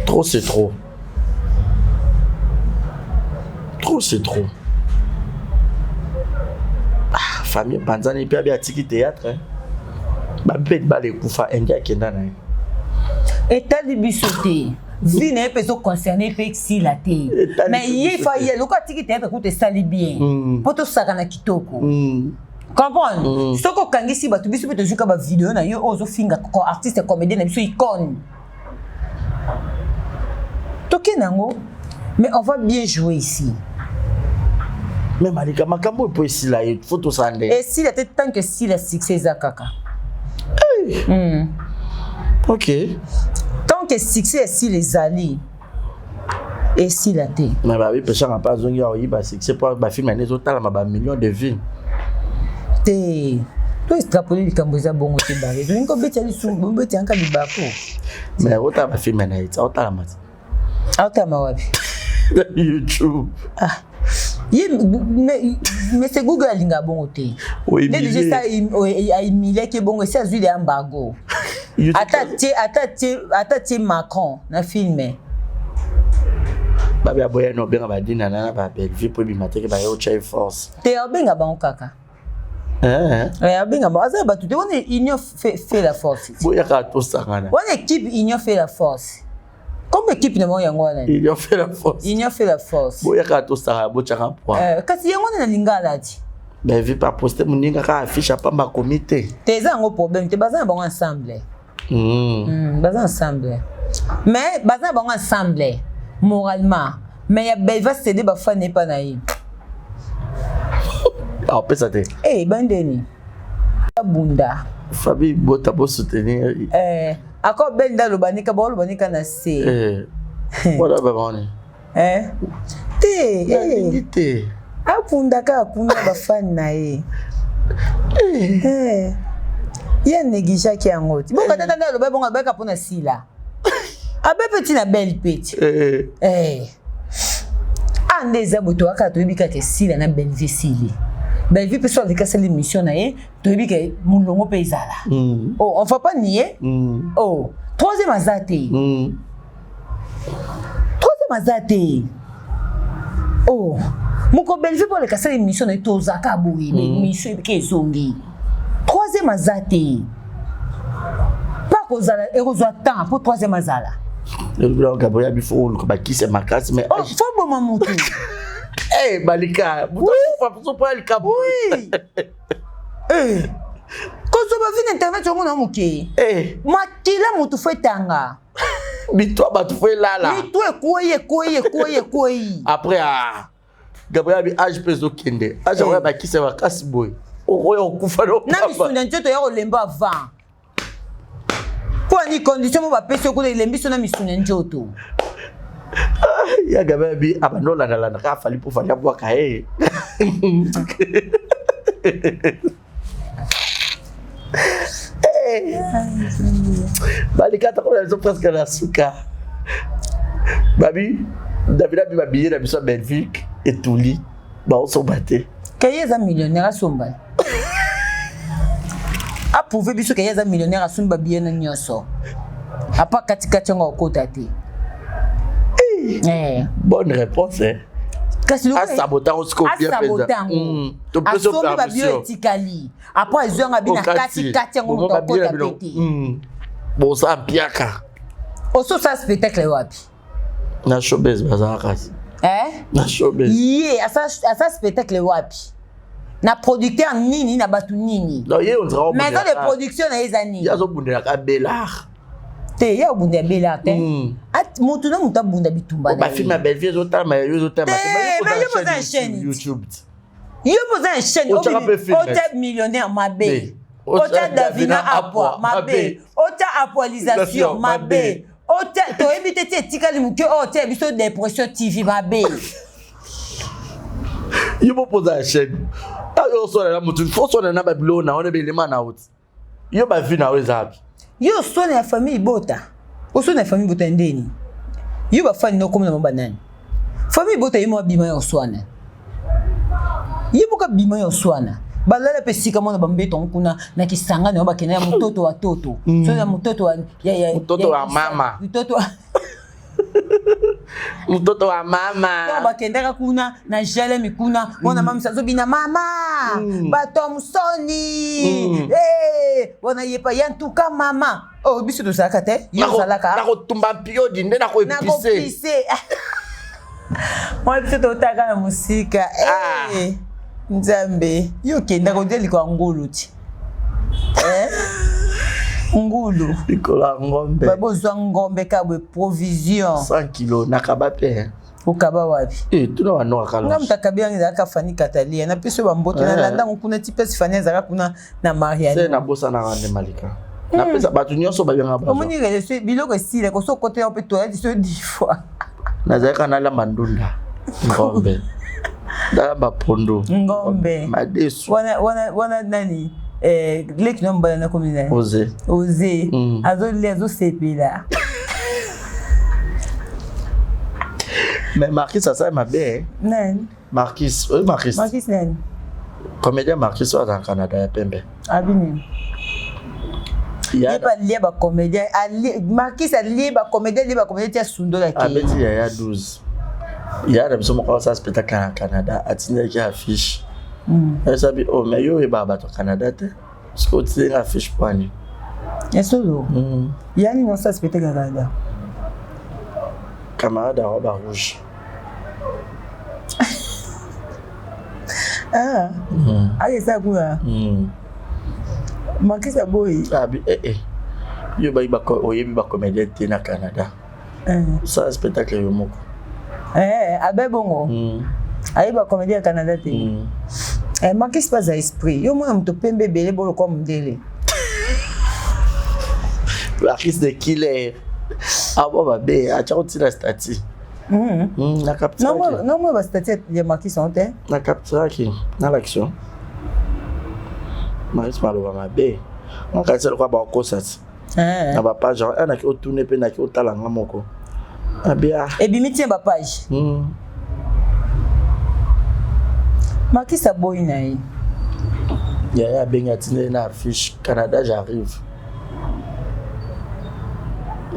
trop c'est trop trop c'est trop ah, famille epanzani mpe abi atiki théâtre hein. Babi mpe bala ekufa ende akenda na ye etali biso te vie na ye mpe ezoconcerne mpe esila te mais ye fa ye lokola atiki théâtre kutu esali bien mpo tosaka na kitoko comprendre soki okangisi bato biso mpe tozwika bavideo na yo oyo ozofinga artiste comédien na biso icône tokende yango mais on va bien jouer ici mais malika makambo oyo mpo esila ye fo tosala nde esila te tant que esila succès eza kaka Ok tant que succès esila ezali esila te mais babi peshanga mpe azongi awa oyiba succès mpo bafilme ane ezotalama bamillion de vues te. To extrapole likambo eza bongo te bare. Tolingi kobeta lisumu, bobeta yanka libaku. Mais otala ba film na ye, otala mati. Aotama wapi? YouTube. Ah. Ye mais c'est Google alinga bongo te. Nde déjà ça a humilié ke bongo esi azwi le embargo. Ata tie ata tie ata tie Macron na film. Babi aboya no benga ba dina na ba Bellevue po ebima te ke ba yo chai force. Te abenga bango kaka. Eh. Eh, abenga bango aza bato te wana union fait, fait la force. Boyaka tosangana. Wana équipe union fait la force. Comme équipe na bango yango wana. Union fait la force. Union fait la force. Boyaka tosangana botyaka poids. Eh, kasi yango wana na lingala ti. Bellevue pa poste moninga kaka affiche apamba akomi te. Te eza yango problème te baza na bango ensemble. Baza ensemble. Mais baza na bango ensemble moralement. Mais ya Bellevue céder ba fan epa na ye. Apesa te. Eh bandeni. Bunda. Fabi bota bo soutenir. Eh ako benda lobanika ba lobanika na se. Eh. Wala ba bani. Eh. Te, eh. Te. Akunda kaka kuna bafani na ye. Eh. Ye négligeaki yango ti. Bongo tata nde aloba bongo alobaka mpona sila. Abe mpe ti na belle mpe ti. Eh. Eh. Ah nde eza boye toyaka toyebi kaka esila na Bellevue esili. Bellevue mpe so aleki asali émission na ye toyebi ke molongo mpe ezala. Oh, on va pas nier. Oh, troisième aza te. Troisième aza te. Oh, moko Bellevue mpo aleka asala émission na ye tozaka boye émission ebike ezongi. Troisième aza te. Pa kozala ekozwa temps mpo troisième azala. Elobela Gabriel bifo oluka bakisi ya makasi mais Oh, faut boma motu. Eh balika moto akufa likambo. Oui. Eh. Kozwa ba vie na internet yango na moke. Eh. Makila motu fo etanga. Bitwa bato fo elala. Mitu ekwei ekwei ekwei ekwei. Après ah Gabriel abi âge mpe ezokende. Âge yango ya bakisi ya makasi boye. Okoya okufa no. Na misuni ya nzoto ya kolemba avant. Mpo ani condition mo bapesi yo kuna elembi so na misuni ya nzoto. Ya Gabriel abi abanda olandalanda kaka Fally mpo Fally abwaka ye. Balika tokomi na biso presque na suka. Babi David abi babillet na biso ya Bellevue etuli baosomba te. Keye eza millionnaire asomba. Approuvé biso keye eza millionnaire asombi babillet na nyonso. Apa katikati yango akota te. Eh. Bonne réponse hein. Kasi asabote yango sikoyo bien asabote yango. Asombi babillet etikali. Après azwi yango abi na katikati yango moto akota pe te. Boza mpiaka. Ososala spectacle wapi? Na showbiz bazalaka kasi. Eh? Na showbiz. Ye asa spectacle wapi? Na producteur nini na bato nini? Non, ye on dirait maison de production na ye eza nini? Ye azobundelaka Belard. Te ye obunda Belard te. Motu na motu abunda bitumba na ye. Bafilme ya Bellevue ezotalama yo ezotalama te. Mais yo boza na chaîne YouTube. Yo boza na chaîne otia millionnaire mabe. Otia Davina Apwa mabe. Otia Apoalisation mabe. Otia toyebi te ti etikali moke oyo otia biso Dépression TV mabe. Yo bopoza ya chaîne. Ayo oswana na motu, faut oswana na babiloko na wana belema na oti. Yo ba vie na yo eza wapi? Yo oswana ya famille bota. Oswana ya famille bota ndeni. Yo ba fani no komona ba nani? Famille bota ye mo abima ya oswana. Ye moka bima ya oswana. Balala pe sika mona bambeto kuna na kisangani oyo bakenda ya mototo wa toto. So ya mototo wa ya mototo wa mama. Mototo wa Mtoto wa mama. Ntango bakendaka kuna na Jelemi kuna wana mamisa azobina mama batomsoni wana yepa ya ntuka mama. Oh biso tozalaka te, yo ozalaka. Nakotumba mpiodi nde nakoepise. Mwa biso totaka na mosika. Nzambe, yo okendaka odia likolo ya ngulu ti. Ngulu. Likolo ya ngombe. Babozwa ngombe ka boye provision. 100 kilo nakaba pe. Okaba wapi? Eh, tuna banoka kala. Nga moto akabi yango ezalaka Fanny Katalia. Napesi yo bambote nalanda yango kuna ti place Fanny azalaka kuna na Mariano. Se nabosanaka nde Malika. Napesa bato nyonso babengaka bazo. Omoni relation biloko esila koso okota yango mpe toilette so 10 fois. Nazalaka nalamba ndunda. Ngombe. Nalamba pondu. Ngombe. Madesu. Wana wana wana nani? Eh, leki na mobali na komi na Oze. Oze. Azolia azosepela. Mais Marquis asali mabe. Eh? Nani? Marquis, oyo Marquis. Marquis nani? Comédien Marquis oyo aza na Canada ya pembe. Abini. Ye pa alie ba comédien, alie Marquis alie ba comédien, alie ba comédien ti asundolaki. Abeti yaya 12. Yaya na biso moko asala spectacle na Canada, atindaki affiche. Esabi oh mais yo oyebaka bato ya Canada te. Soki otindeli nga affiche mpo ani? Ya solo? Ya nini osala spectacle ya Canada? Camarade ya robe rouge. Ah. Ake kuna. Marquis aboyi. Abi eh eh. Yo bayi bako oyebi ba comédien te na Canada. Sala spectacle yo moko. Eh, abe bongo. Ayebi ba comédien ya Canada te. Eh, Marquis pas à esprit. Yo mwana moto pembe ebele bolo kwa mundele. Marquis de killer. Abo babe, acha kotina statut. Na capturaki. Non, moi ba statut ya Marquis on te. Na capturaki na l'action. Marquis maloba mabe. Ngakanisa lokola bakokosa ti. Na ba page yango naki otune mpe naki otala nga moko. Abia. Ebimi tie ba page. Marquis aboyi na ye. Yaya abengi atindeli na affiche Canada j'arrive.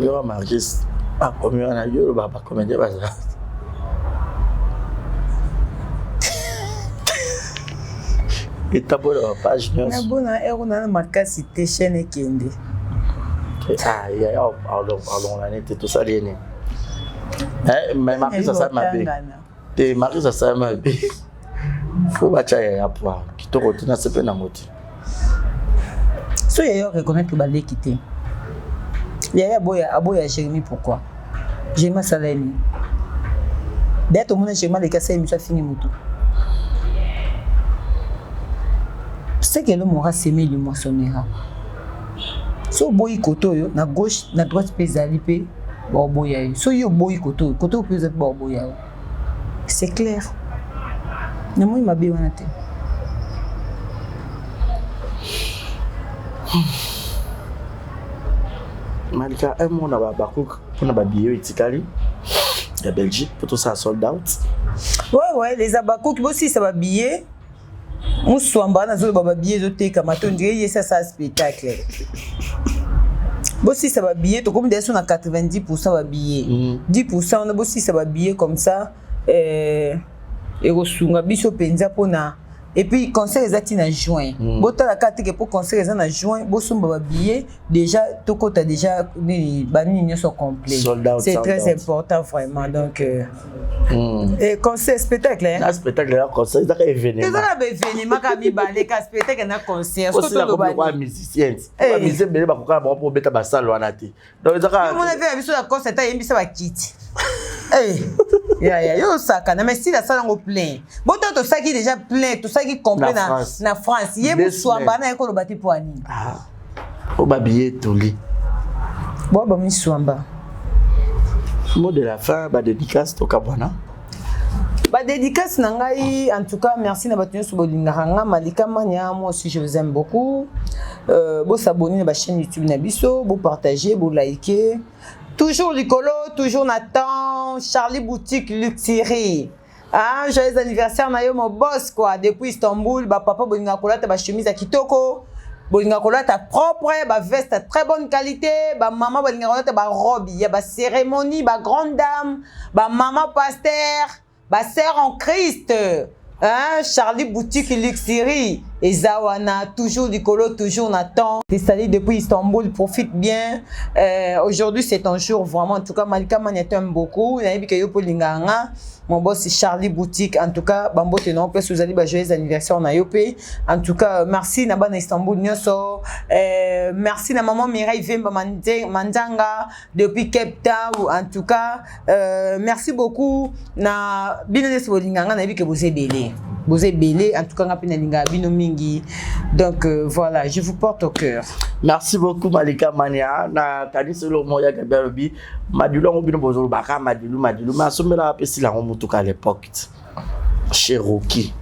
Yo Marquis akomi wana yo oloba ba comédien bazala. Etambola ba page nyonso. Nabona ero na makasi te chaîne ekende. Ah yaya alongola nete tosali ye nini? Mais Marquis asali mabe. Te Marquis asali mabe. Fo batya yaya poa kitoko te nasepe nango te. So yaya reconnaître baleki te. Yaya aboya aboya Jérémie pourquoi? Jérémie asala ye nini? D'ailleurs tomona Jérémie aleki asala émission afingi motu. Ce que l'homme aura semé, il moissonnera. So oboyi kote oyo na gauche na droite mpe ezali mpe baoboya yo. So yo oboyi kote oyo kote oyo mpe ezali mpe baoboya yo. C'est clair. Namoni mabe wana te. Malika un mot na bakook mpona babillet oyo etikali ya Belgique mpo tosala sold out. Ouais ouais, les abakouk bosilisa babillet. Muswamba wana azoloba babillet ezotekama te ondire ye esi asala spectacle. Bosilisa babillet tokomi deja so na 90% babillet. 10% wana bosilisa babillet comme ça ekosunga biso mpenza mpona et puis concert eza ti na juin. Botala kaka teke mpo concert eza na juin bosomba babillet déjà tokota déjà nini banini nyonso complet. C'est très important vraiment donc et concert spectacle hein? Na spectacle na concert ezaka événement. Ezaka ba événement ka mibale ka spectacle na concert. Soki toloba ni musicien. Ba musicien bele bakoka bango po beta ba salle wana te. Donc ezaka Mona ve biso na concert ayembisa ba kiti. Eh ya ya yo saka na mais si la salle ngo plein. Boto tosaki déjà plein, tosaki complet na na France. Ye muswamba na ekolo bati po ani. Ah. O ba billet toli. Bo ba miswamba. Mot de la fin, ba dédicace tokabwana. Ba dédicace na ngai, en tout cas merci na bato nyonso bolingaka nga Malika Mania, moi aussi je vous aime beaucoup. Bo s'abonner na ba chaîne YouTube na biso, bo partager, bo liker. Toujours likolo, toujours Nathan, Charlie Boutique Luxury. Ah, joyeux anniversaire na yo mon boss quoi, depuis Istanbul, ba papa bolinga kolata ba chemise ya kitoko, bolinga kolata propre, ba veste à très bonne qualité, ba maman bolinga kolata ba robe, ya ba cérémonie, ba grande dame, ba maman pasteur, ba sœur en Christ. Hein, Charlie Boutique Luxury, Ezawana, toujours likolo, toujours Nathan. T'es sali depuis Istanbul, profite bien. Aujourd'hui, c'est un jour vraiment. En tout cas, Malika Mania t'aime beaucoup. Nayebi ke yo po linganga. Mon boss c'est Charlie Boutique. En tout cas, bambo te non, place aux ba joyeux anniversaire na yope. En tout cas, merci na bana Istanbul nyoso. Merci na maman Mireille Vemba Manzanga depuis Cape Town. En tout cas, merci beaucoup na bino nyonso bolinganga na yebi ke boza ebele. Boza ebele, en tout cas nga pe nalinga bino mingi. Donc voilà, je vous porte au cœur. Merci beaucoup Malika Mania. Na kanisi lo moya Gabriel Obi. Madilu yango bino bozolobaka Madilu Madilu mais asombelaka mpe sila yango motuka à l'époque. Cherokee.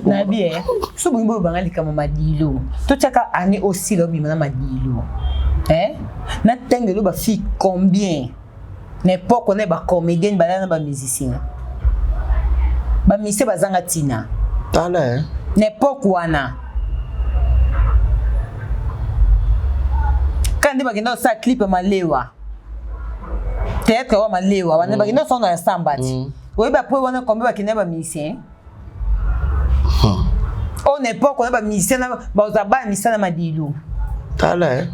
Nayebi eh. So bolingi bolobanga likambo madilo. Totiaka année osila obima na madilo. Eh? Na tengelo ba fille combien? Na époque wana ba comédienne balala na ba musicien. Ba musicien bazanga tina. Tala eh. Na époque wana. Kaka nde bakenda kosala clip ya malewa. Théâtre wa malewa wana bakenda kosala na samba ti. Oyebi après wana combien bakenda ba musicien? Oyo na époque wana ba musicien na bazwa bana misala madilu. Tala eh.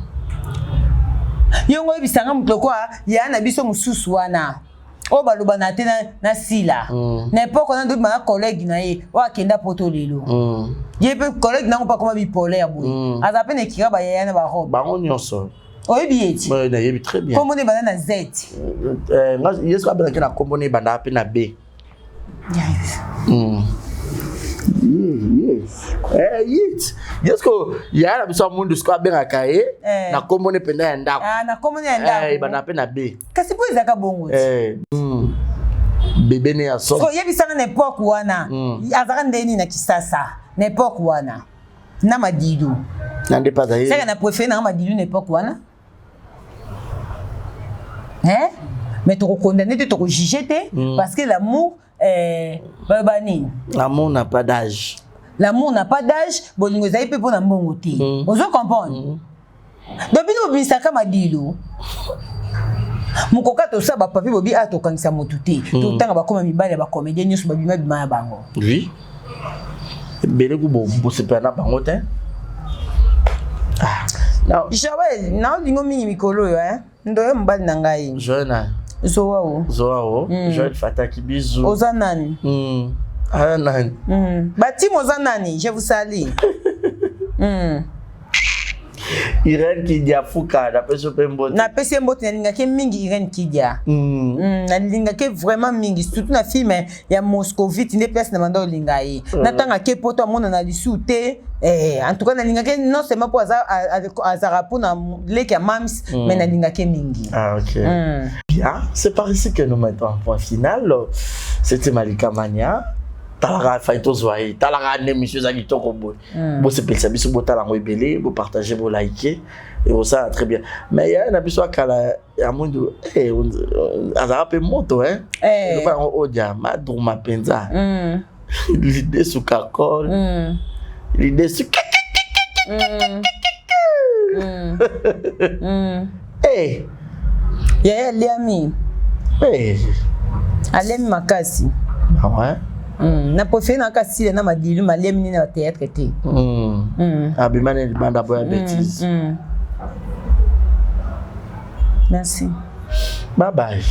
Yongo oyebisanga moto lokola ya na biso mosusu wana oyo balobana te na sila. Na époque wana ndobi na collègue na ye oyo akenda poto lelo. Ye mpe collègue nango mpe akoma bipolaire boye. Aza mpe na ekira bayaya na barobe. Bango nyonso. Oyebi ye ti? Ouais, nayebi très bien. Kombo ne ebanda na Z. Nga ye soki abengaki na kombo ne ebandaka mpe na B. Yes. Yes. Ye siko yaya na biso ya mundu siko abengaka ye na kombo ne mpenza ya ndako. Ah, na kombo ne ya ndako. Ebandaka mpe na B. Kasi mpo ezalaka bongo ti. Bebe ne ya so. So yebisanga na époque wana. Azalaka ndenge nini na Kisasa na époque wana na Madilu. Na nde mpe azali. Saka na préféré nanga Madilu na époque wana. Hein? Mais tokokondamne te, tokojuge te, parce que l'amour baloba nini? L'amour n'a pas d'âge. L'amour n'a pas d'âge, bolingo ezali mpe mpona mbongo te. Ozo comprendre? Donc bino bobimisaka Madilu. Mokoka tosala bapapier bobi a tokangisa motu te. Totanga bakoma mibali ya bacomédien nyonso babima bima ya bango. Oui. Ebele ku bosepela na bango te. Ah. Joël, naolingo mingi mikolo oyo hein. Ndoyo mobali na ngai. Joël na. Zoao. Zoao. Joël Fataki bisous. Oza nani? Ah nani? Batim oza nani? Je vous salue. Irène Kidia Fuka, napesi yo mpe mbote. Napesi ye mbote, nalingaki mingi Irène Kidia. Nalingaki vraiment mingi, surtout na film ya Moscovite nde place na banda olinga ye. Natangaki poto amonana lisu te. En tout cas nalingaki non seulement po azalaka mpona leki ya mams, mais nalingaki mingi. Ah ok. Bien, c'est par ici que nous mettons un point final. C'était Malika Mania. Talaka fai tozwa ye. Talaka nde monsieur eza kitoko boye. Bosepelisa biso, botala yango ebele, bopartage, bolike, ekosala très bien. Mais yaya na biso akala ya mwindu azalaka mpe moto eloba yango odia madruma mpenza lidesu kakol lidesu. Yaya aliami. Aliami makasi. Ah ouais? Na préféré nanga sila na Madilu, maliami nini na théâtre te. Abima na libanda boya bêtise. Merci. Bye bye.